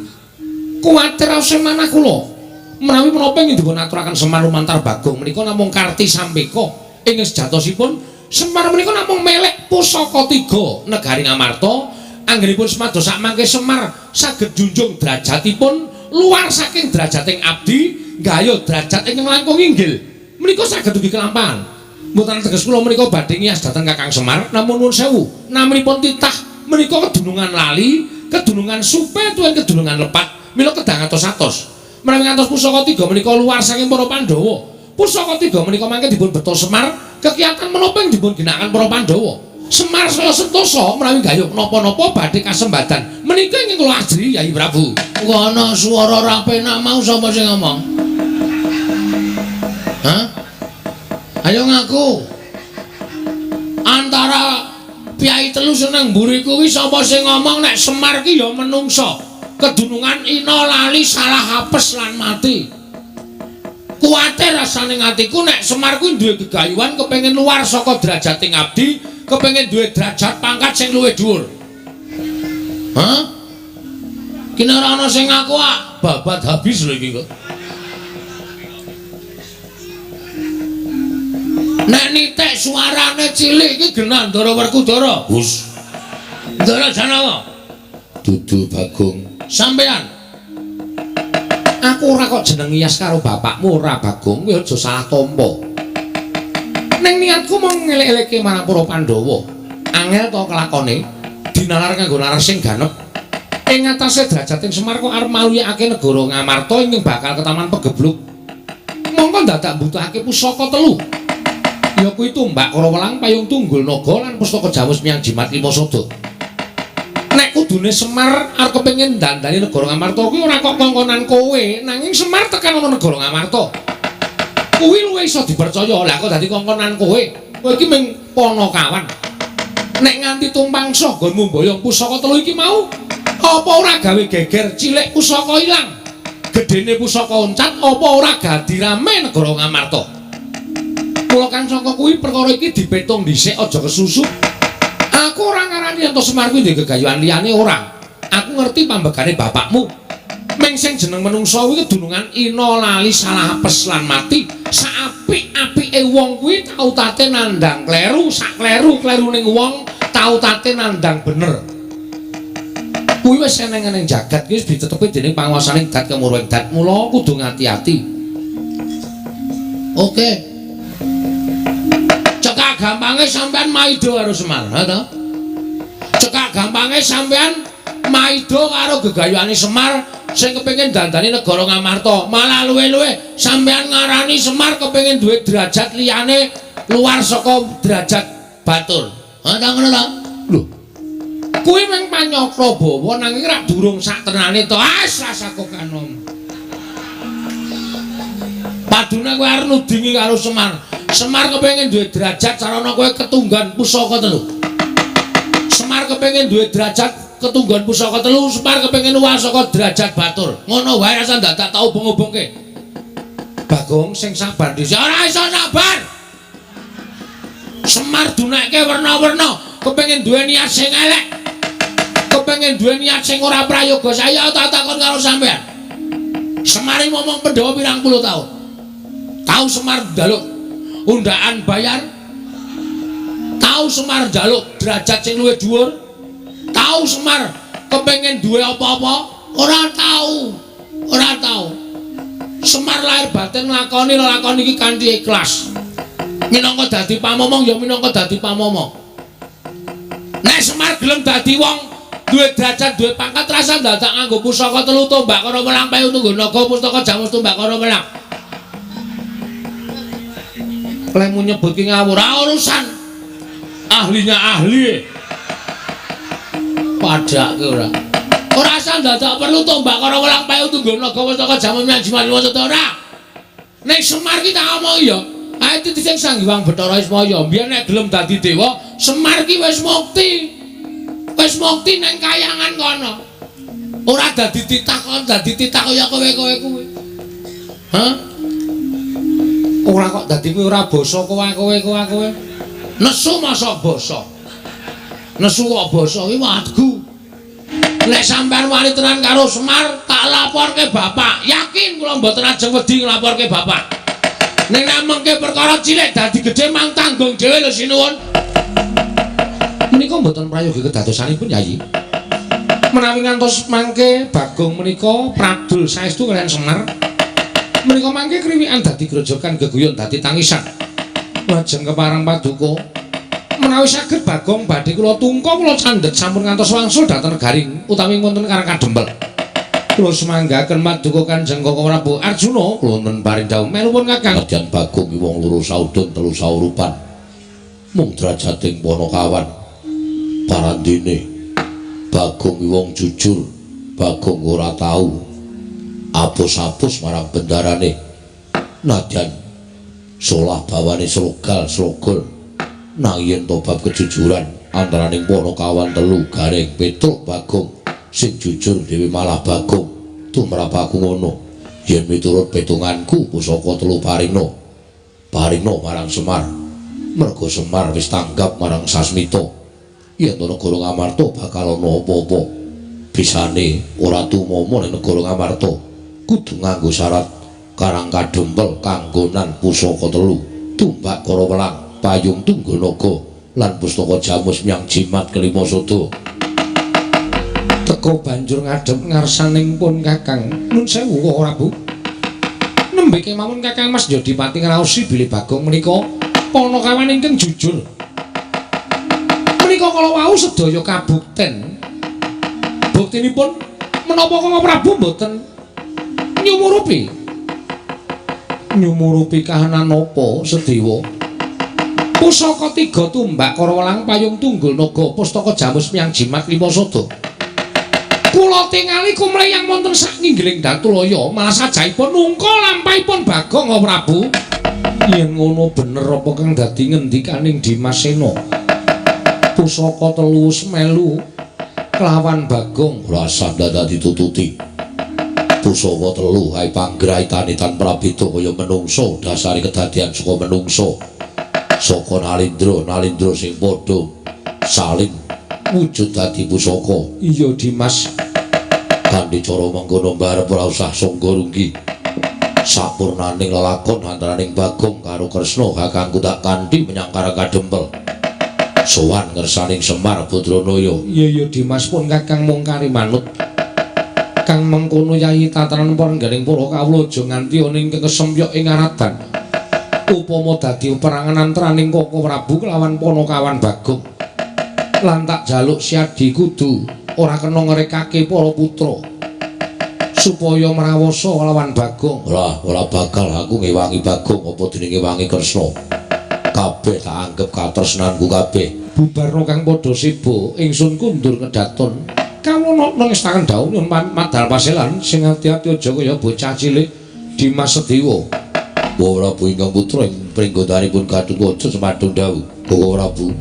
Kuwatir raose manah kula. Menawi menapa ing dipun aturaken Semar lumantar Bagong menika namung karti sampeka ing sejatosipun Semar menika namung melek pusaka tiga negari Ngamarta. Anggenipun semados sakmangke Semar saged junjung derajatipun luar saking derajating abdi nggayuh derajat ingkang langkung inggil menika saged dugi kelampahan. Mboten teges kula menika badhe ngiyas dhateng Kakang Semar, namun nuwun sewu naminipun titah menika kedunungan lali, kedunungan supe tuwin kedunungan lepat, mila kedah ngatos-atos. Menawi ngantos pusaka tiga menika luar saking para Pandhawa. Pusaka tiga menika mangke dipun beto Semar, kegiatan menapa ing dipun ginakaken para Pandhawa. Semar saya sentosa menawi gayuh napa-napa badhe kasembadan. Menika ingkang kula ajri Yayi Prabu. Kok ana swara ora penak mau sapa sing ngomong? Hah? Ayo ngaku. Antara piyai telu seneng mburi kuwi sapa sing ngomong nek Semar ki ya menungsa. Kedunungan ina lali salah apes lan mati. Kuwatir rasane atiku nek Semar kuwi duwe gegayuhan kepengin luar saka derajating abdi, kepengin duwe derajat pangkat sing luwih dhuwur. Hah? Kene ora ana sing ngaku ah, babat habis lho iki kok. Nek nitik suarane cilik iki genah Ndara Werkudara. Hus. Ndara Janawa. Dudu Bagong. Sampean. Aku ora kok jeneng ngiyas karo bapakmu ora Bagong, kowe aja salah tampa. Ning niatku mung ngelek-elekke marang para Pandhawa. Angel to kelakone dinalar nganggo nalar sing ganep. Ing atase derajating Semar kok arep maluyakake negara Ngamarta ingkang bakal ketaman pegebluk. Mongko dadak mbutuhake pusaka telu. Ya kuwi tumbak Karawelang, payung tunggul naga lan pustaka Jamus miyang jimat lima sada. Nek kudune Semar arep kepengin dandani negara Ngamarta kuwi ora kok kongkonan kowe, nanging Semar tekan ana negara Ngamarta. Kuwi luwih iso dipercaya. Lah kok dadi kongkonan kowe? Kowe iki mung panakawan. Nek nganti tumpangsa nggonmu mboyong pusaka telu iki mau, apa ora gawe geger cilik pusaka ilang? Gedene pusaka oncat apa ora gadi rame negara Ngamarta? Mula kang saka kuwi perkara iki dipetung dhisik aja kesusu. Aku ora ngarani yen to Semar kuwi duwe gegayuhan liyane ora. Aku ngerti pambegane bapakmu. Ming sing jeneng menungsa kuwi kedunungan ina lali salah apes lan mati. Saapik-apike wong kuwi tau tate nandhang kleru, sak kleru-klerune wong tau tate nandhang bener. Kuwi wis eneng-eneng jagat kuwi wis ditetepi dening panguwasaning dat kemuruhing dat. Mula kudu ngati-ati. Oke. Cekak gampange sampean maido karo Semar, ha to? Cekak gampange sampean maido karo gegayuhane Semar sing kepengin dandani negara Ngamarta. Malah luwe-luwe sampean ngarani Semar kepengin duwe derajat liyane luar saka derajat batur. Ha ta ngono ta? Lho. Kuwi mung panyakra bawa nanging rak durung sak tenane to. Ah, rasaku kanom. Padune kowe arep nudingi karo Semar. Semar kepengin duwe derajat sarana kowe ketunggan pusaka telu. Semar kepengin duwe derajat ketunggan pusaka telu, Semar kepengin luwih saka derajat batur. Ngono wae asal dadak tau ubung-ubungke. Bagong sing sabar dhisik. Ora iso sabar. Semar dunekke werna-werna, kepengin duwe niat sing elek. Kepengin duwe niat sing ora prayoga. Saya tak takon karo sampean. Semar iki momong Pandhawa pirang puluh taun. Tau Semar njaluk undaan bayar, tau Semar njaluk derajat sing luwih dhuwur, tau Semar kepengin duwe apa-apa, ora tau. Ora tau. Semar lahir batin nglakoni lelakon iki kanthi ikhlas. Minangka dadi pamomong ya minangka dadi pamomong. Nek Semar gelem dadi wong duwe derajat, duwe pangkat, rasa dadak nganggo pusaka telu tombak karo welang payu tunggu naga pustaka jamus tombak karo welang. Lemu nyebut ki ngawur, ora urusan. Ahlinya ahli. Padake ora. Ora usah dadak perlu tombak karo welang payu tunggu naga pustaka jamus jimat maksud ora. Nek Semar ki tak omongi ya. Ae titi sing Sang Hyang Bathara Ismaya, mbiyen nek gelem dadi dewa, Semar ki wis mukti. Wis mukti nang kayangan kono. Ora dadi titah kon dadi titah kaya kowe-kowe kuwi. Hah? Ora kok dadi kuwi ora basa kowe-kowe. Nesu masa basa. Nesu kok basa kuwi wadgu. Nek sampean wani tenan karo Semar, tak laporke bapak. Yakin kula mboten ajeng wedi nglaporke bapak. Ning nek mengke perkara cilik dadi gedhe mang tanggung dhewe lho sinuwun. Menika mboten prayogi kedadosanipun Yayi. Menawi ngantos mangke Bagong menika pradul saestu kaliyan Semar. Menika mangke kriwikan dadi grojogan geguyon dadi tangisan. Lajeng kepareng paduka menawi saged Bagong badhe kula tungka kula candhet sampun ngantos wangsul dhateng negaring utawi wonten Karang Kadempel. Kula sumanggaken paduka Kanjeng Koko Prabu Arjuna, kula wonten paring dawuh melu pun Kakang. Nadyan Bagong ki wong loro saudon telu saurupan. Mung drajating Panakawan. Parandene Bagong ki wong jujur, Bagong ora tau apus-apus marang bendarane. Nadyan solah bawane slogal slogol nang yen to bab kejujuran antaraning Panakawan telu Gareng Petruk Bagong sing jujur dhewe malah Bagong tumrap aku ngono. Yen miturut petunganku pusaka telu paringno paringno marang Semar, mergo Semar wis tanggap marang Sasmita. Yen to negara Ngamarta bakal ana apa-apa, bisane ora tumama ning negara Ngamarta kudu nganggo syarat Karang Kadempel kanggonan pusaka telu tumbak kara welang payung tunggal naga lan pustaka jamus myang jimat kelima sada. Teka banjur ngadhep ngarsaning pun Kakang. Nun sewu Koko Prabu. Nembe kemawon Kakang Mas Jodipati ngraosi bilih Bagong menika Panakawan ingkang jujur. Menika kala wau sedaya kabukten. Buktinipun menapa Koko Prabu mboten nyumurupi? Nyumurupi kahanan napa Sedewa? Pusaka tiga tumbak kara welang payung tunggul naga pustaka jamus myang jimat lima sada. Kula tingali kumleyang wonten sak nginggiling Datulaya malah sajaipun nungka lampahipun Bagong Prabu. Yen ngono bener apa kang dadi ngendikaning Dimas Sena? Pusaka telu wis melu kelawan Bagong. Ora usah dadak ditututi. Pusaka telu ae panggraitane tan prabeda kaya menungso, dasare kedadian saka menungso. Saka Nalindra, Nalindra sing padha saling wujud dadi pusaka. Iya Dimas. Kanthi cara mengkono mbarep ora usah sangga runggi. Sapurnaning lelakon antaraning Bagong karo Kresna kakangku tak kanthi menyang Karang Kadempel. Sowan ngersaning Semar Badranaya. Iya iya Dimas pun Kakang mung kari manut. Kang mengkono Yayi tatanan parengganing para kawula aja nganti ana ing kesempyok ing aradan. Upama dadi perangan antaraning Koko Prabu kelawan Panakawan Bagong. Lan tak jaluk siadi kudu ora kena ngrekake para putra supaya mrawasa lawan Bagong. Ora, ora bakal aku ngewangi Bagong apa dene ngewangi Kresna. Kabeh tak anggep katresnanku kabeh. Bubarna kang padha sibuk, ingsun kundur kedaton. Kawula nangestaken dawuh nyuwun madal paselan sing ati-ati aja kaya bocah cilik Dimas Sedewa. Bawa Prabu ingkang putra ing pringgotanipun Gatotkaca cemadung dawuh. Bawa Prabu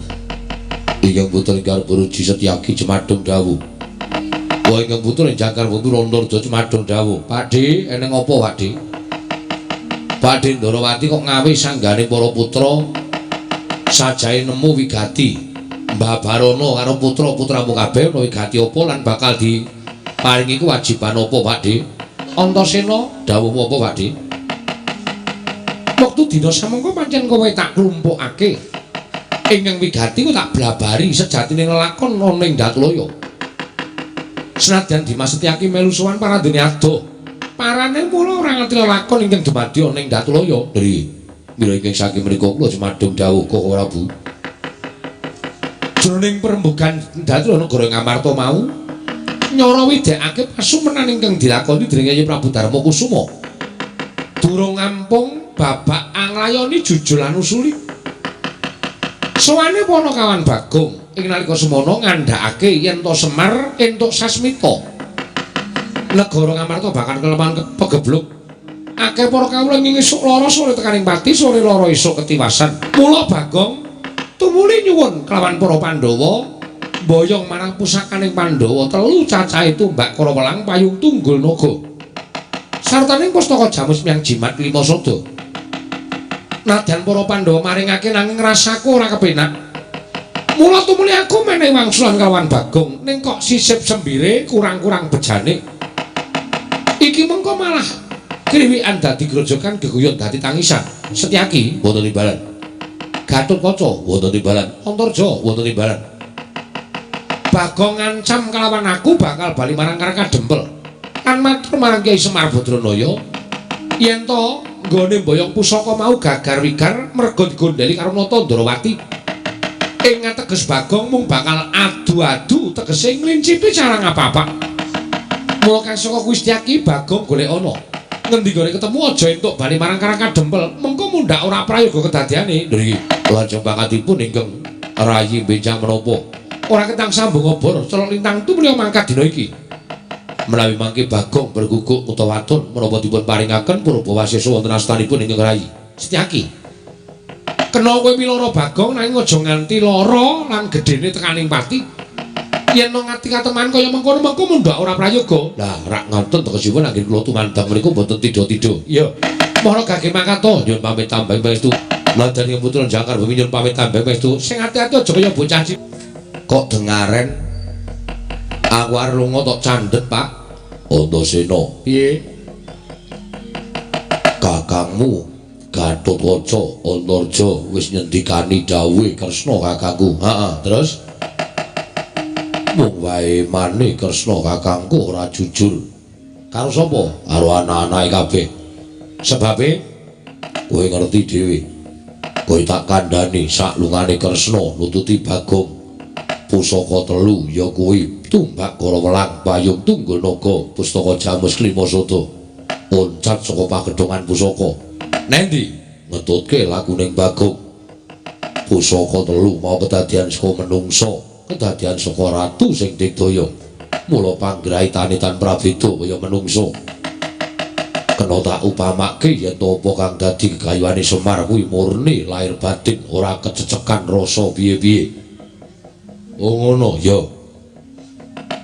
ingkang putra ingkang Ruji Setyaki cemadung dawuh. Bawa ingkang putra ing Jangkar Bumi Rontarja cemadung dawuh. Pakde, eneng apa Pakde? Pakde Ndorowati kok ngawe sanggane para putra sajae nemu wigati. Mbah Barono karo putra-putramu kabeh ana wigati apa lan bakal diparingi kewajiban apa Pakde? Antasena dawuhmu apa Pakde? Wektu dina samangka pancen kowe tak klumpukake. Ingkang wigati ku tak blabari sejatine lelakon ana ing Datulaya. Senadyan Dimas Setyaki melu sowan parandene adoh. Parane mula ora ngerti lelakon ingkang dumadi ana ing Datulaya. Nggih. Mila ingkang saking mriku kula jumadung dawuh Koko Prabu. Jroning perembugan Datulaya negara Ngamarta mau nyara widekake pasumenan ingkang dilakoni dening Yayi Prabu Darma Kusuma. Durung ampung babak anglayoni jujul lan usuli. Sowane Panakawan Bagong ing nalika semono ngandhakake yen to Semar entuk sasmita. Negara Ngamarta bakal keleman pegebluk. Akeh para kawula ing esuk lara sore tekaning pati, sore lara esuk ketiwasan. Mula Bagong tumuli nyuwun kelawan para Pandhawa mboyong marang pusakaning Pandhawa telu cacahe tumbak Karawelang payung tunggul naga. Sartaning pustaka jamus miang jimat lima sada. Nadyan para Pandhawa maringake nanging rasaku ora kepenak. Mula tumuli aku menehi wangsulan kelawan Bagong ning kok sisip sembire kurang-kurang bejane. Iki mengko malah kriwikan dadi grojogan geguyon dadi tangisan. Setyaki wonten imbalan. Gatotkaca wonten imbalan. Antarja wonten imbalan. Bagong ngancam kalawan aku bakal bali marang Karang Kadempel. Lan matur marang Kyai Semar Badranaya yen to nggone mboyong pusaka mau gagar wigar merga digondheli karo Nata Ndrawati. Ing ateges Bagong mung bakal adu-adu tegese nglincipi cara ngapa-apa. Mula kang saka kuwi Setyaki Bagong golek ana. Ngendi gone ketemu aja entuk bali marang Karang Kadempel. Mengko mundhak ora prayoga kedadeane. Nggih. Lajeng pangkatipun ingkang rayi benjang menapa? Ora ketang sambung obor, celok lintang tumuli mangkat dina iki. Menawi mangke Bagong berguguk utawa wadon menapa dipun paringaken purba wasesa wonten astanipun ingkang rayi. Setyaki. Kena kowe miloro Bagong nanging aja nganti lara lan gedene tekaning pati. Yen ngati kateman kaya mengkono mengko mundhak ora prayoga. Lah rak ngoten tegesipun anggen kula tumandang mriku mboten tidha-tidha. Iya. Mara gage mangkat to nyuwun pamit tambah pangestu. Lan putra jangkar bumi nyuwun pamit tambah pangestu. Sing ati-ati aja kaya bocah cilik. Kok dengaren aku arep lunga tok candhet, Pak. Antasena. Piye? Kakangmu Gatotkaca Antarja wis nyendikani dawuhe Kresna kakangku. Heeh, terus mung wae mane Kresna kakangku ora jujur. Karo sapa? Karo anak-anake kabeh. Sebabe kowe ngerti dhewe. Kowe tak kandhani sak lungane Kresna nututi Bagong. Pusaka telu ya kuwi tumbak Karawelang payung tunggul naga pustaka jamus lima sada. Loncat saka pagedhongan pusaka. Nendi? Ngetutke lakuning Bagong. Pusaka telu mau kedadian saka menungsa, kedadian saka ratu sing digdaya. Mula panggraitane tan prabeda kaya menungsa. Kena tak upamake yen to apa kang dadi gegayuhane Semar kuwi murni lahir batin ora kececekan rasa piye-piye. Oh ngono ya.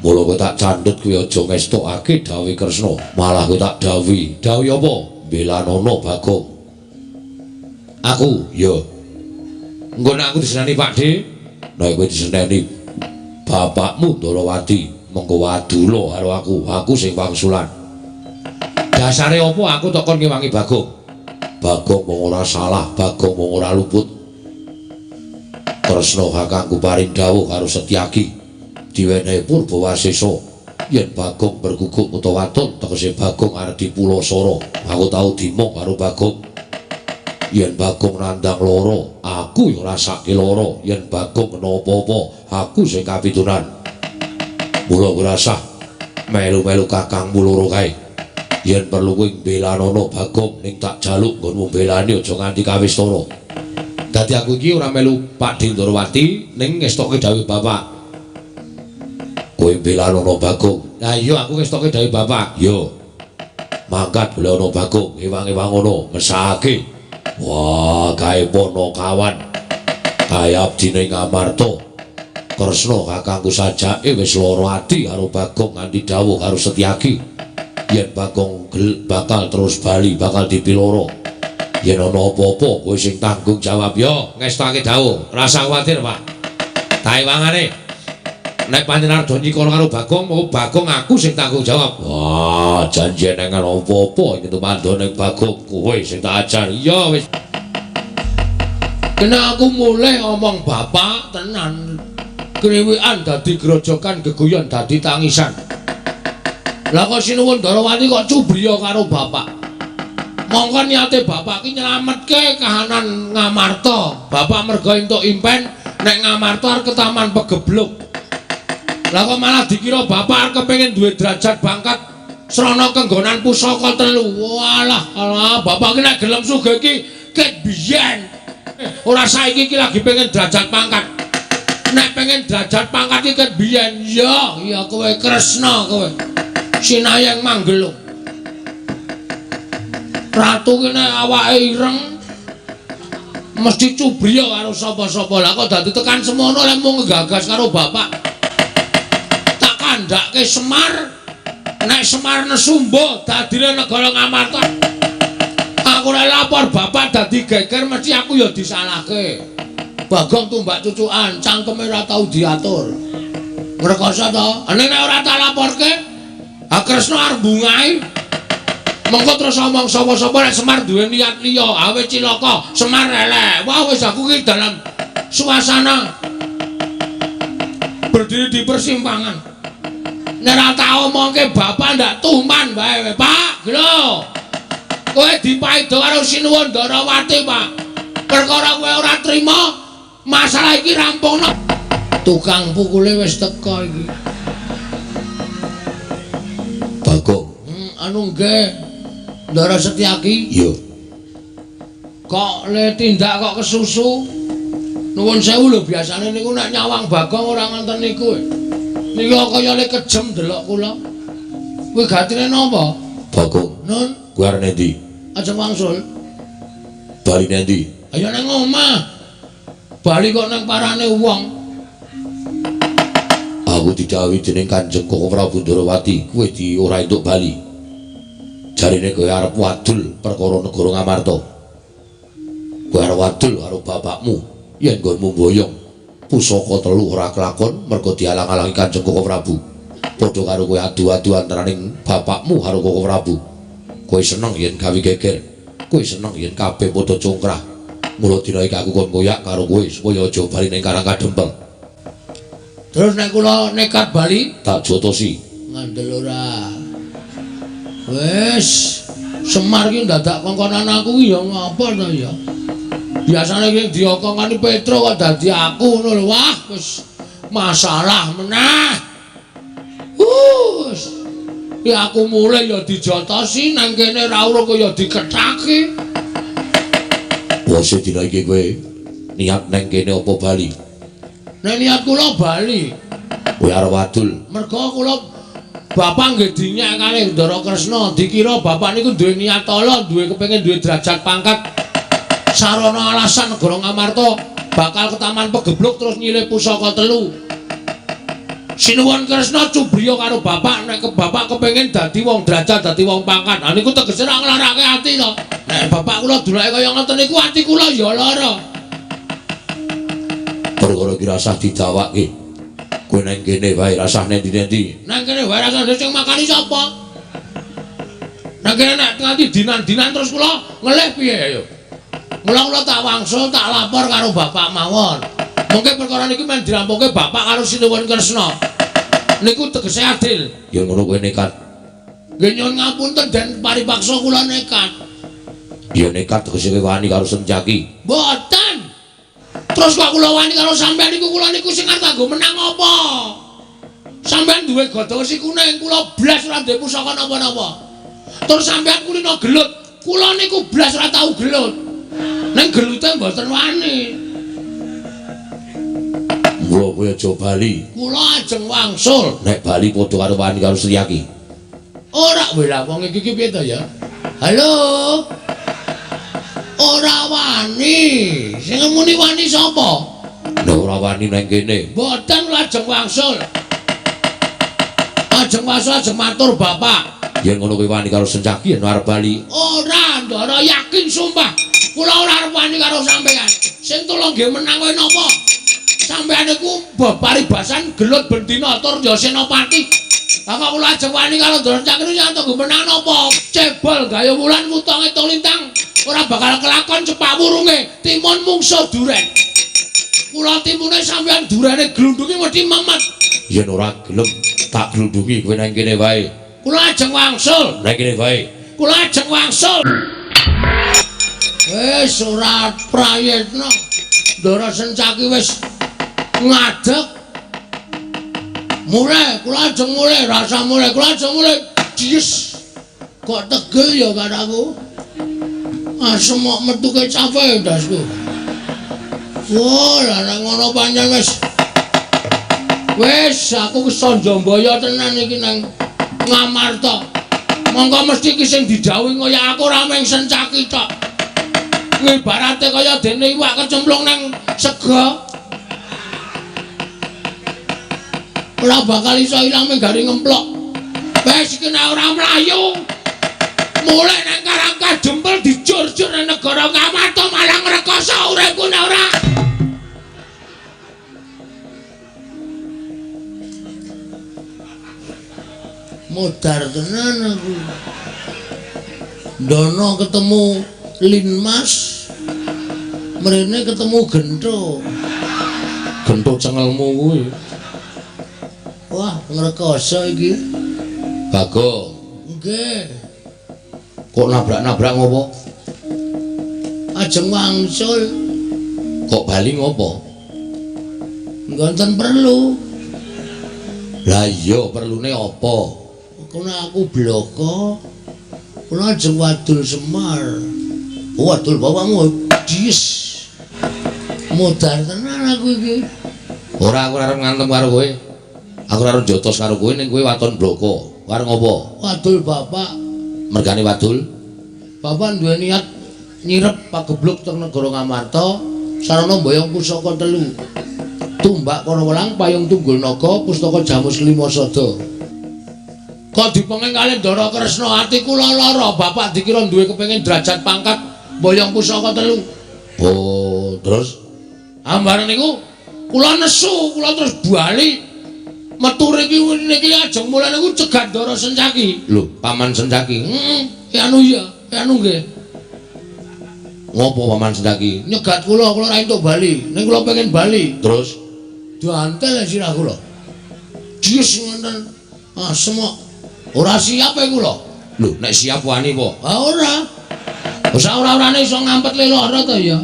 Mula kowe tak candhet kuwi aja ngestokake dawuhe Kresna, malah kowe tak dawuhi. Dawuhi apa? Mbelanono Bagong. Aku ya. Engko nek aku diseneni Pak De, nek kowe diseneni bapakmu Ndrawati, mengko wadula karo aku, aku sing wangsulan. Dasare apa aku tok kon ngewangi Bagong? Bagong wong ora salah, Bagong wong ora luput. Kresna kakangku paring dawuh karo Setyaki diwenehi purba wasesa yen Bagong berguguk utawa wadon tegese Bagong arep dipulasara. Aku tau dimong karo Bagong. Yen Bagong nandang lara, aku ya rasake lara. Yen Bagong kena apa-apa, aku sing kapitunan. Mula kowe rasah melu-melu kakangmu loro kae. Yen perlu kowe mbelanono Bagong ning tak jaluk nggonmu mbelani aja nganti kawistara. Dadi aku iki ora melu Pak De Ndrawati ning ngestokke dawuh bapak. Kowe mbelanono Bagong. Lah iya aku ngestokke dawuh bapak. Yo. Mangkat golek ana Bagong, ewang-ewang ngono, mesake. Wah, kae Panakawan. Kae abdine Ngamarta. Kresna kakangku sajake wis lara ati karo Bagong nganti dawuh karo Setyaki. Yen Bagong bakal terus bali, bakal dipiloro. Yen ana apa-apa kowe sing tanggung jawab ya, ngestake dawuh. Rasa kuwatir, Pak. Tak ewangane. Nek panjenengan do nyikara karo Bagong, mau Bagong aku sing tanggung jawab. Wah, janji nek ana apa-apa ing tumandha ning Bagong kowe sing tak ajar. Iya wis. Kena aku mulih omong bapak tenan. Kriwikan dadi grojokan, geguyon dadi tangisan. Lah kok Sinuwun Ndarawati kok cubriya karo bapak. Mongko niate bapak ki nyelametke kahanan Ngamarta. Bapak merga entuk impen nek Ngamarta arep ketaman pegebluk. Lah kok malah dikira bapak arep kepengin duwe derajat pangkat srana kenggonan pusaka telu. Walah, alah bapak ki nek gelem sugih iki ket biyen. Ora saiki iki lagi pengen derajat pangkat. Nek pengen derajat pangkat iki ket biyen. Ya, ya kowe Kresna kowe. Sinayeng manggelung. Ratu ki nek awake ireng mesti cubriya karo sapa-sapa. Lah kok dadi tekan semono lek mung nggagas karo bapak. Tak kandhake Semar. Nek Semar nesumba dadine negara Ngamarta. Aku nek lapor bapak dadi geger mesti aku ya disalahke. Bagong tumbak cucukan, cangkeme ora tau diatur. Ngrekoso to? Nek ora tak laporke, ha Kresna arep bungahi. Mengko terus omong sapa-sapa nek Semar duwe niat liya, awe cilaka, Semar elek. Wah wis aku ki dalam suasana berdiri di persimpangan. Nek ora tak omongke bapak ndak tuman bae, Pak. Lho. Kowe dipaido karo Sinuwun Ndarawati, Pak. Perkara kowe ora trima, masalah iki rampungno. Tukang pukule wis teka iki. Bagong. Anu nggih. Ndara Setyaki. Iya. Kok le tindak kok kesusu? Nuwun sewu lho, biasane niku nek nyawang Bagong ora ngoten niku. Niku kaya le kejem delok kula. Kuwi gatine napa? Bagong. Nun, kowe arep endi? Ajeng wangsul. Bali endi? Ayo nang omah. Bali kok nang parane wong. Aku didhawuhi dening Kanjeng Koko Prabu Ndarawati, kowe di ora entuk bali. Jarine kowe arep wadul perkara negara Ngamarta. Kowe arep wadul karo bapakmu yen nggonmu mboyong pusaka telu ora kelakon mergo dialang-alangi Kanjeng Koko Prabu. Padha karo kowe adu-adu antaraning bapakmu karo Koko Prabu. Kowe seneng yen gawe geger, kowe seneng yen kabeh padha congkrah. Mula dina iki aku kon koyak karo kowe supaya aja bali ning Karang Kadempel. Terus nek kula nekat bali tak jotosi. Ngandel ora. Wis, Semar ki ndadak kongkonan aku ki ya ngapa to ya. Biasane ki diokongani Petro kok dadi aku ngono lho. Wah, wis masalah meneh. Wis. Ya aku mulai ya dijotosi nang kene ra urung ya dikethaki. Bose dina iki kowe niat nang kene apa bali? Nek niat kula bali. Kowe arep wadul. Mergo kula bapak nggih dinyek kalih Ndara Kresna, dikira bapak niku duwe niat ala, duwe kepengin duwe derajat pangkat. Sarana alasan negara Ngamarta bakal ketaman pegebluk terus nyilih pusaka telu. Sinuwun Kresna cubriya karo bapak nek bapak kepengin dadi wong derajat, dadi wong pangkat. Ha niku tegese ora nglarake ati to. Nek bapak kula dulake kaya ngoten niku ati kula ya lara. Perkara iki rasah didawake. Kowe nang kene wae rasah nendi-nendi. Nang kene wae rasah sing makani sapa? Nang kene nek nganti dinan-dinan terus kula ngelih piye ayo. Mula kula tak wangsul tak lapor karo bapak mawon. Mungkin perkara niki men dirampungke bapak karo Sinuwun Kresna. Niku tegese adil. Ya ngono kowe nekat. Nggih nyuwun ngapunten den paripaksa kula nekat. Ya nekat tegese kowe wani karo Sencaki. Mboten. Terus kok kula wani karo sampean niku kula niku sing arep kanggo menang apa? Sampean duwe gada wesi kuning, kula blas ora duwe pusaka napa-napa. Terus sampean kulino gelut, kula niku blas ora tau gelut. Ning gelute mboten wani. Mula kowe aja bali. Kula ajeng wangsul. Nek bali padha karo wani karo Setyaki. Ora wela wong iki ki piye to ya? Halo. Ora wani. Sing muni wani sapa? Nek ora wani nang kene. Mboten lajeng wangsul. Ajeng wangsul ajeng matur bapak. Yen ngono kowe wani karo Sencaki yen arep bali. Ora, Ndara yakin sumpah. Kula ora arep wani karo sampean. Sing tulung nggih menang kowe napa? Sampean niku paribasan gelut bendina tur ya senopati. Lah kok kula ajeng wani karo Ndara Sencaki niku nyata nggo menang napa? Cebol gaya wulan wutonge lintang. Ora bakal kelakon cepak wurunge timun mungsuh duren. Kula timune sampean durene glundungi mesti memet. Yen ora gelem tak glundungi kowe nang kene wae. Kula ajeng wangsul. Nek kene kowe. Kula ajeng wangsul. Wis ora prayitna. Ndara Sencaki wis ngadeg. Mulai, kula ajeng mulai, rasa mulai, kula ajeng mulai. Dies. Kok tegel ya karo aku. Asem kok metu kecape ndasku. Wah, lah nek ngono pancen wis. Wis aku Sanjambaya tenan iki nang Ngamarta. Monggo mesti iki sing didhawuhi kaya aku ora mung Sencaki tok. Ibarate kaya dene iwak kecemplung nang sega. Ora bakal iso ilang mung gari ngemplok. Wis iki nek ora mlayu. Mulai nang Karang Kadempel dijur-jur nang negara Ngamarta malah ngrekoso uripku nek ora. Modar tenan aku. Dono ketemu Linmas, mrene ketemu Gentho. Gentho cengelmu kuwi. Wah, ngrekoso iki. Bagong. Nggih. Kok nabrak-nabrak ngopo? Ajeng wangsul. Kok bali ngopo? Nggonten perlu. Lah iya, perlune apa? Kono aku bloko. Kula ajeng wadul Semar. Wadul bapakmu. Dies. Modar tenan aku iki. Ora, aku ora arep ngantem karo kowe. Aku ora arep jotos karo kowe ning kowe waton bloko. Arep ngopo? Wadul bapak. Mergane wadul. Bapak duwe niat nyirep pagebluk teng negara Ngamarta sarana mboyong pusaka telu. Tumbak Karawelang, Payung Tunggul Naga, Pustaka Jamus Lima Sada. Kok dipenging kalih Ndara Kresna ati kula lara, bapak dikira duwe kepengin derajat pangkat mboyong pusaka telu. Oh, terus ambar niku kula nesu, kula terus bali. Metu riki niki ajeng mulai niku cegat Ndara Sencaki. Lho, Paman Sencaki. Heeh, anu iya, anu nggih. Ngopo Paman Sencaki? Nyegat kula, kula ora entuk bali. Ning kula pengen bali. Terus diantel sirah kula. Dies ngoten. Asem kok. Ora siap e kula. Lho, nek siap wani po? Ha ora. Wis ora-orane iso ngampet le lara to ya.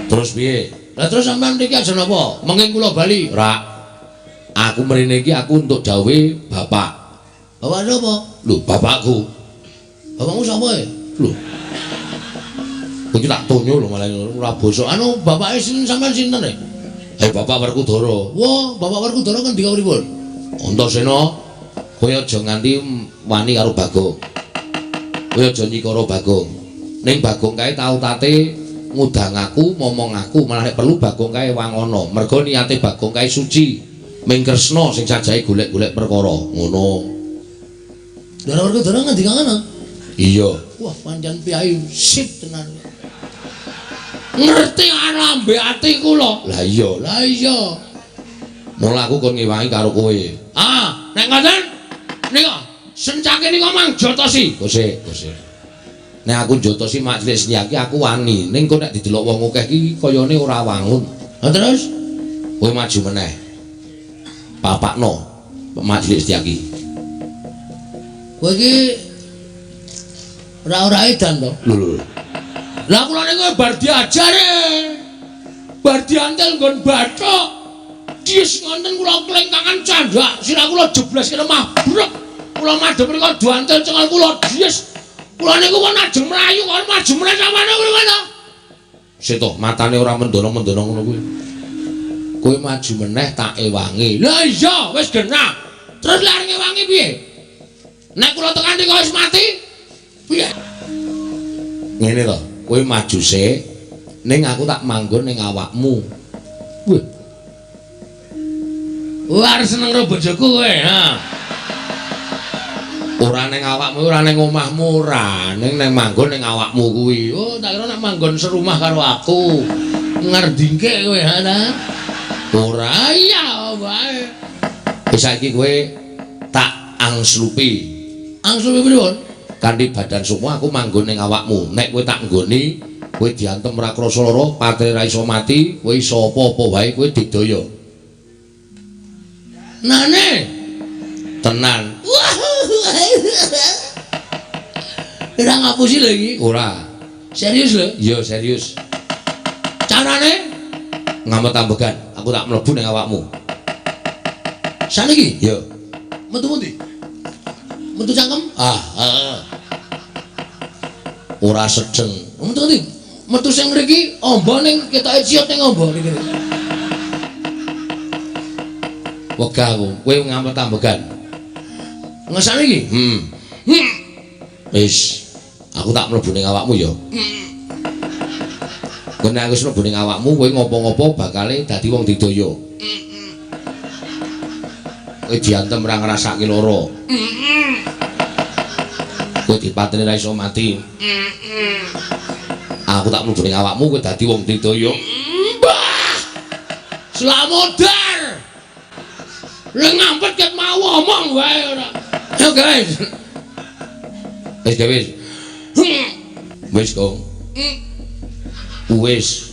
Terus piye? Lah terus sampean mriki aja napa? Menging kula bali. Ora. Aku mrene iki aku untuk dawuhe bapak. Bapak sapa? Lho, bapakku. Bapakmu sapa e? Lho. Iki tak tonyo lho malah ora bosok. Anu bapake sinten sampean sinten e? Eh, Bapak Werkudara. Wah, Bapak Werkudara ngendika pripun? Antasena, kowe aja nganti wani karo Bagong. Kowe aja nyikara Bagong. Ning Bagong kae tau tate ngudang aku, momong aku, malah nek perlu Bagong kae wangono. Mergo niate Bagong kae suci. Ming Kresna sing sajahe golek-golek perkara. Ngono. Ndara Werkudara ngendika ngono? Iya. Wah, pancen piyai sip tenan. Ngerti lambe ati kula. Lah iya, lah iya. Mula aku kon ngewangi karo kowe. Ah, nek ngoten nika Sencaki nika mang jotosi. Kose, kose. Nek aku jotosi mak cilik Sencaki aku wani. Ning kok nek didelok wong akeh iki kayane ora wangun. Lah terus kowe maju meneh. Papakno mak cilik Setyaki. Kowe iki ora-ora edan to? Lho lho. Lah kula niku bar diajare. Bar diantel nggon bathok. Dies ngonten kula klengkangan candhak, sirah kula jebles lemah brek. Kula madhep mriku diantel cengal kula dies. Kula niku kon ajeng mlayu kon maju meneh sampeyan kuwi ngono. Sik to, matane ora mendono-mendono ngono kuwi. Kowe maju meneh tak ewangi. Lah iya, wis genah. Terus lha arep ngewangi piye? Nek kula tekan niku wis mati, piye? Ngene to, kowe maju sik, ning aku tak manggon ning awakmu. Wah. Wah, arep seneng karo bojoku kowe, ha. Ora ning awakmu, ora ning omahmu, ora, ning nang manggon ning awakmu kuwi. Oh, tak kira nek manggon serumah karo aku. Ngerdingke kowe, ha ta? Ora, iya wae. Wis saiki kowe tak angslupi. Angslupi pripun? Kanthi badan sukma aku manggon ning awakmu. Nek kowe tak nggoni, kowe diantem ora krasa lara, patre ra iso mati, kowe iso apa-apa wae, kowe didaya. Nane? Tenan. Wah. Ora ngapusi lho iki. Ora. Serius lho? Iya, serius. Carane ngamet ambegan, aku tak mlebu ning awakmu. Saniki? Iya. Metu pundi? Metu cangkem? Ah, heeh. Ora sedeng. Metu pundi? Metu sing mriki amba ning ketoke ciut ning amba niki. Wegah aku, kowe ngamet ambegan. Ngesane iki? Heeh. Wis, aku tak mlebu ning awakmu ya. Kowe nek wis mlebu ning awakmu, kowe ngopo-ngopo bakale dadi wong didaya. Kowe diantem ora ngrasake lara. Kowe dipateni ra iso mati. Aku tak mlebu ning awakmu, kowe dadi wong didaya. Mbah! Slamodar. Lha ngampet ket mau omong wae ora. Yo guys. Wis wis. Wis, Kong. Wis.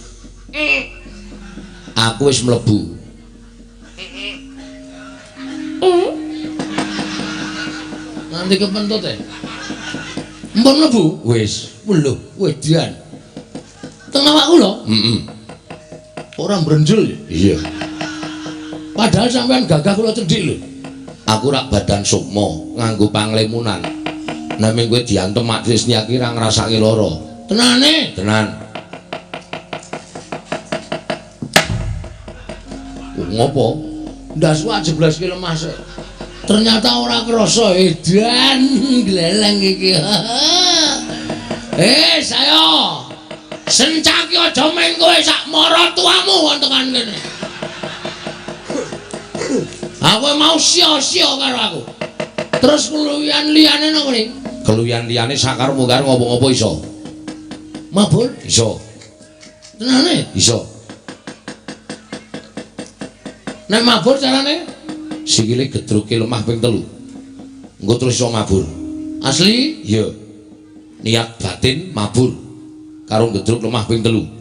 Aku wis mlebu. Nanti kepentut e. Mpun mlebu? Wis. Lho, wedian. Teng awakku lho. Heeh. Ora mbrenjul. Iya. Padahal sampean gagah kula cendhik lho. Aku rak badan sukma nganggo panglemunan. Naming kowe diantem mak Trisnia ki ra ngrasake lara. Tenane? Tenan. Ngopo? Ndasku ajebleske lemah sik. Ternyata ora krasa edan gleleng iki. Eh, saya. Sencaki aja meng kowe sak maratuamu wong tekan kene. Aku mau sia-sia karo aku. Terus keluwihan liyane napa ning? Keluwihan liyane sakarepmu karo ngopo-ngopo iso. Mabur? Iso. Tenane? Iso. Nek mabur carane? Sikile gedruke lemah ping 3. Engko terus iso mabur. Asli? Iya. Niat batin mabur karo gedruk lemah ping 3.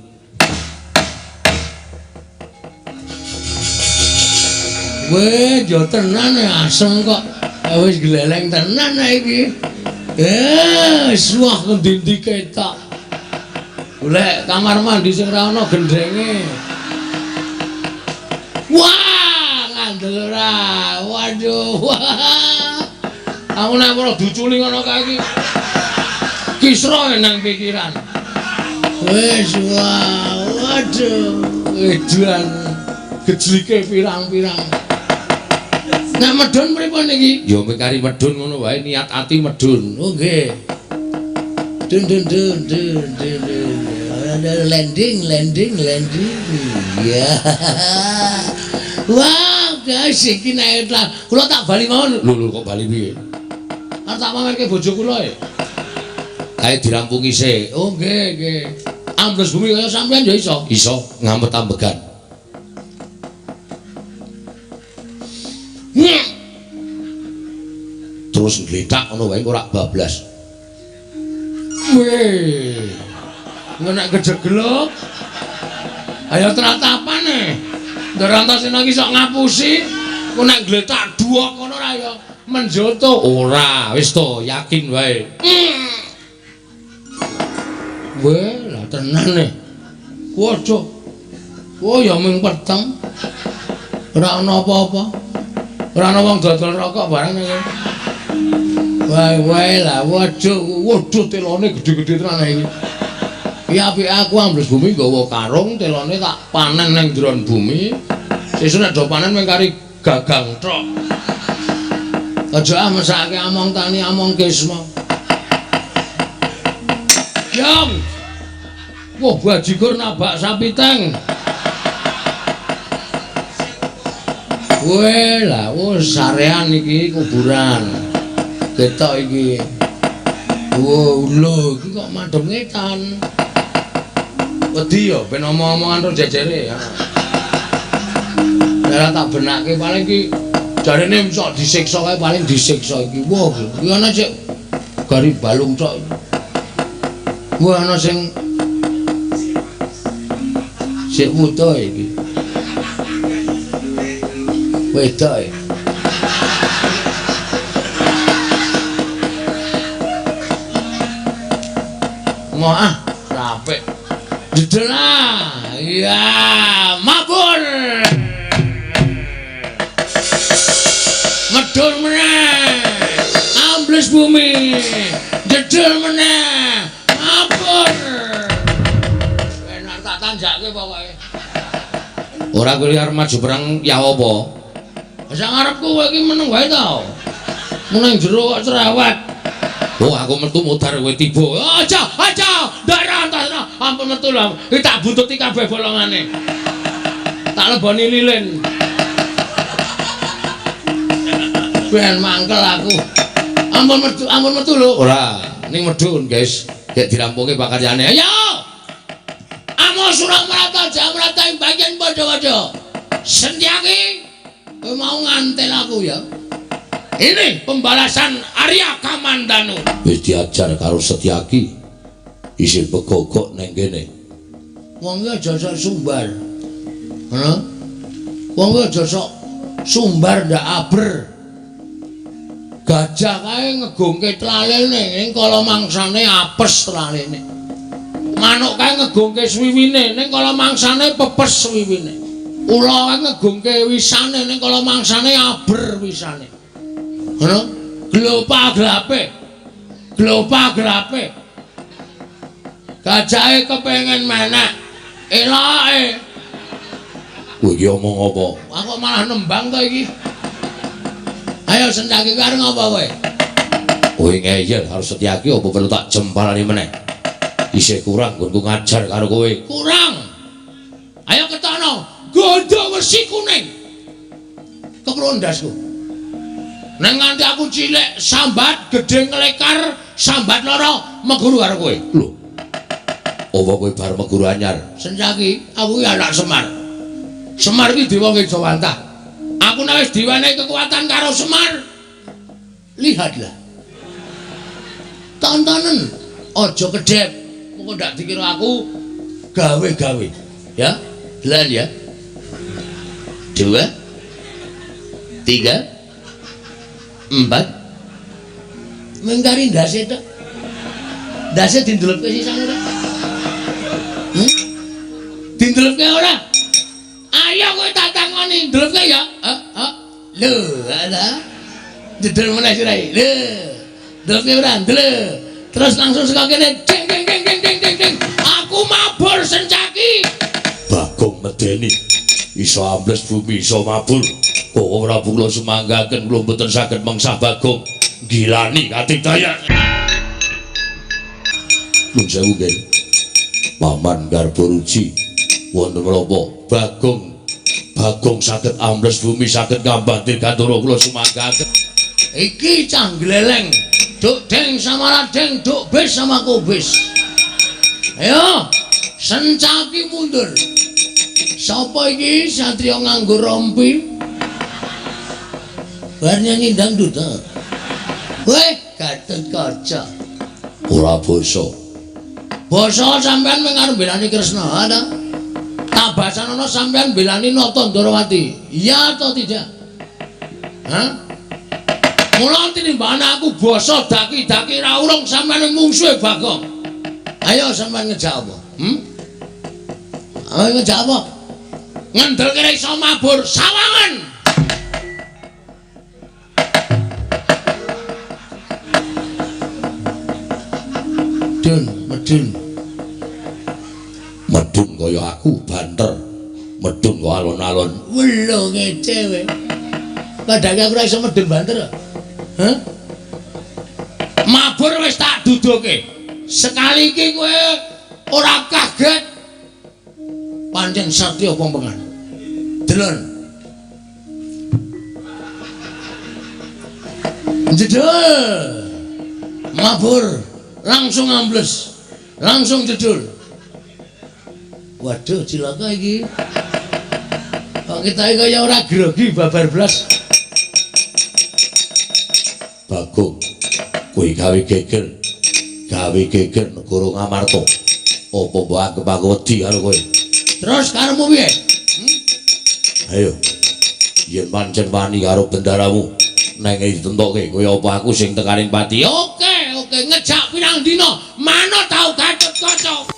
Weh, yo tenan asem kok. Wis gleleng tenan iki. Wah ngendi-endi ketok. Golek kamar mandi sing ora ana gendhenge. Wah, ngandel ora. Waduh. Aku nek ora duculi ngono kae iki. Kisra nang pikiran. Wis wah, waduh. Edan gejlike pirang-pirang. Nek medhun pripun iki? Ya mekari medhun ngono wae, niat ati medhun. Oh nggih. Dun dun dun dun dun dun. Landing landing landing. Ya. Wah, guys iki nek kula tak bali mawon. Lho lho kok bali piye? Arep tak pamerke bojo kula e. Kae dirampungi sik. Oh nggih nggih. Ambles bumi kaya sampean ya iso. Iso ngamet ambegan. Terus ngletak ngono wae ora bablas. Weh. Nek kejeglok. Ayo tratapane. Ndrantasena iki sok ngapusi. Ku nek ngletak duwok ngono ora ya menjoto. Ora, wis to, yakin wae. Weh, lah tenan e. Ku aja. Oh ya mung peteng. Ora ana apa-apa. Ora ana wong dodol rokok barang iki. Wae wae lah waduh, waduh telone gedhe-gedhe tenan iki. Iki apike aku ambles bumi nggawa karung, telone tak panen ning ndron bumi. Sesuk nek do panen mung kari gagang tok. Aja ah mesake among tani among kisma. Yong. Wah bajigur nabak sapi teng. Weh lah, wah sarean iki kuburan. Ketok iki. Wah, lho iki kok madhep ngetan. Wedi ya ben omong-omongan ro jejere ya. Ora tak benake paling iki jarene sok disiksa kae paling disiksa iki. Wah, iki ana sik gari balung tok. Wah, ana sing sik wuta iki. Wedok. Moh ah, apik. Jedel ah. Iya, mabur. Medun meneh. Ambles bumi. Jedel meneh. Mabur. Enak tak tanjake pokoke. Ora kowe arep maju perang ya apa? Sak ngarepku kowe iki meneng wae to. Meneng jero kok cerewet. Oh, aku metu mudhar kowe tiba. Aja, aja, ndak antasna. Ampun metu lho. Iki tak buntuti kabeh bolongane. Tak leboni lilin. Ben mangkel aku. Ampun metu lho. Ora, ning medhun, guys. Gek dirampungke pakaryane. Ayo. Amo Suramarata Jamrata ing bagian padha-padha. Sentyaki kowe mau ngantel aku ya. Ini pembalasan Arya Kamandanu. Wis diajar karo Setyaki. Isih begogok neng kene. Wong iki aja sok sumbar. Ngono. Wong iki aja sok sumbar ndak aber. Gajah kae ngegungke tlalene ning kala mangsane apes tlalene. Manuk kae ngegungke swiwine ning kala mangsane pepes swiwine. Ula kae ngegungke wisane ning kala mangsane aber wisane. Ngono? Glopa glape. Glopa glape. Gajahe kepengin menek. Eloke. Kowe iki omong apa? Aku malah nembang to iki. Ayo Setyaki arep ngapa kowe? Kowe ngeyel karo Setyaki apa perlu tak jempalani meneh? Isih kurang nggonku ngajar karo kowe. Kurang. Ayo ketokno. Gondo wesi kuning. Keprun ndasku. Neng nganti aku cilik sambat gedhe nglekar sambat loro meguru karo kowe. Lho. Apa kowe bar meguru anyar? Setyaki, aku ki anak Semar. Semar ki dewa Ngejawantah. Aku nek wis diwenehi kekuatan karo Semar. Lihatlah. Tontonen, aja kedhep. Mengko ndak dikira aku gawe-gawe. Ya, delan ya. 2 3 4 mengkari ndase tok. Ndase dindelepke sisan ora? Dindelepke ora? Ayo kowe tak tangoni, ndelepke ya. Heeh. Lho, ala. Jedel meneh sirahe. Lho. Ndelepke ora? Ndelep. Terus langsung saka kene ding ding ding ding ding ding ding. Aku mabur Sencaki. Bagong medeni. Iso ambles bumi, iso mabur. Kok ora kula sumanggaken kula mboten saged mengsah Bagong. Gilani katigdayan. Nuwun sewu nggih. Paman Garboruji wonten menapa Bagong Bagong saged ambles bumi, saged ngambah dirgantara kula sumanggaken. Iki cah gleleng. Duk deng sama ladeng, duk bis sama kubis. Ayo, Sencaki mundur. Sapa iki satriya nganggo rompi? Bar nyanyi dangdut ta. Weh, Gatotkaca. Ora basa. Basa sampean mung arep mbelani Kresna, ta? Tak basanono sampean mbelani Nata Ndorowati. Iya atau tidak? Hah? Mula tinimbang aku basa daki-daki ra urung sampean mungsuhe Bagong. Ayo sampean ngejak apa? Ayo ngejak apa? Ngendelke ra iso mabur sawangan. Dun, medun. Medun kaya aku banter. Medun kok alon-alon. Welo ngece kowe. Padahal aku ora iso medun banter. Hah? Mabur wis tak duduke. Sekali iki kowe ora kaget. Pancen satya pompengan. Delon. Jedul. Mabur langsung ambles. Langsung jedul. Waduh, cilaka iki. Kok kita kaya ora grogi babar blas. Bagong, kowe gawe geger. Gawe geger negara Ngamarta. Apa mbok anggep aku wedi karo kowe? Terus karepmu piye? Ayo. Yen pancen wani karo bendaramu, neng ditentokke kaya apa aku sing tekaning pati. Oke, oke, ngejak pirang dina, manut tau Gatotkaca. Gatotkaca.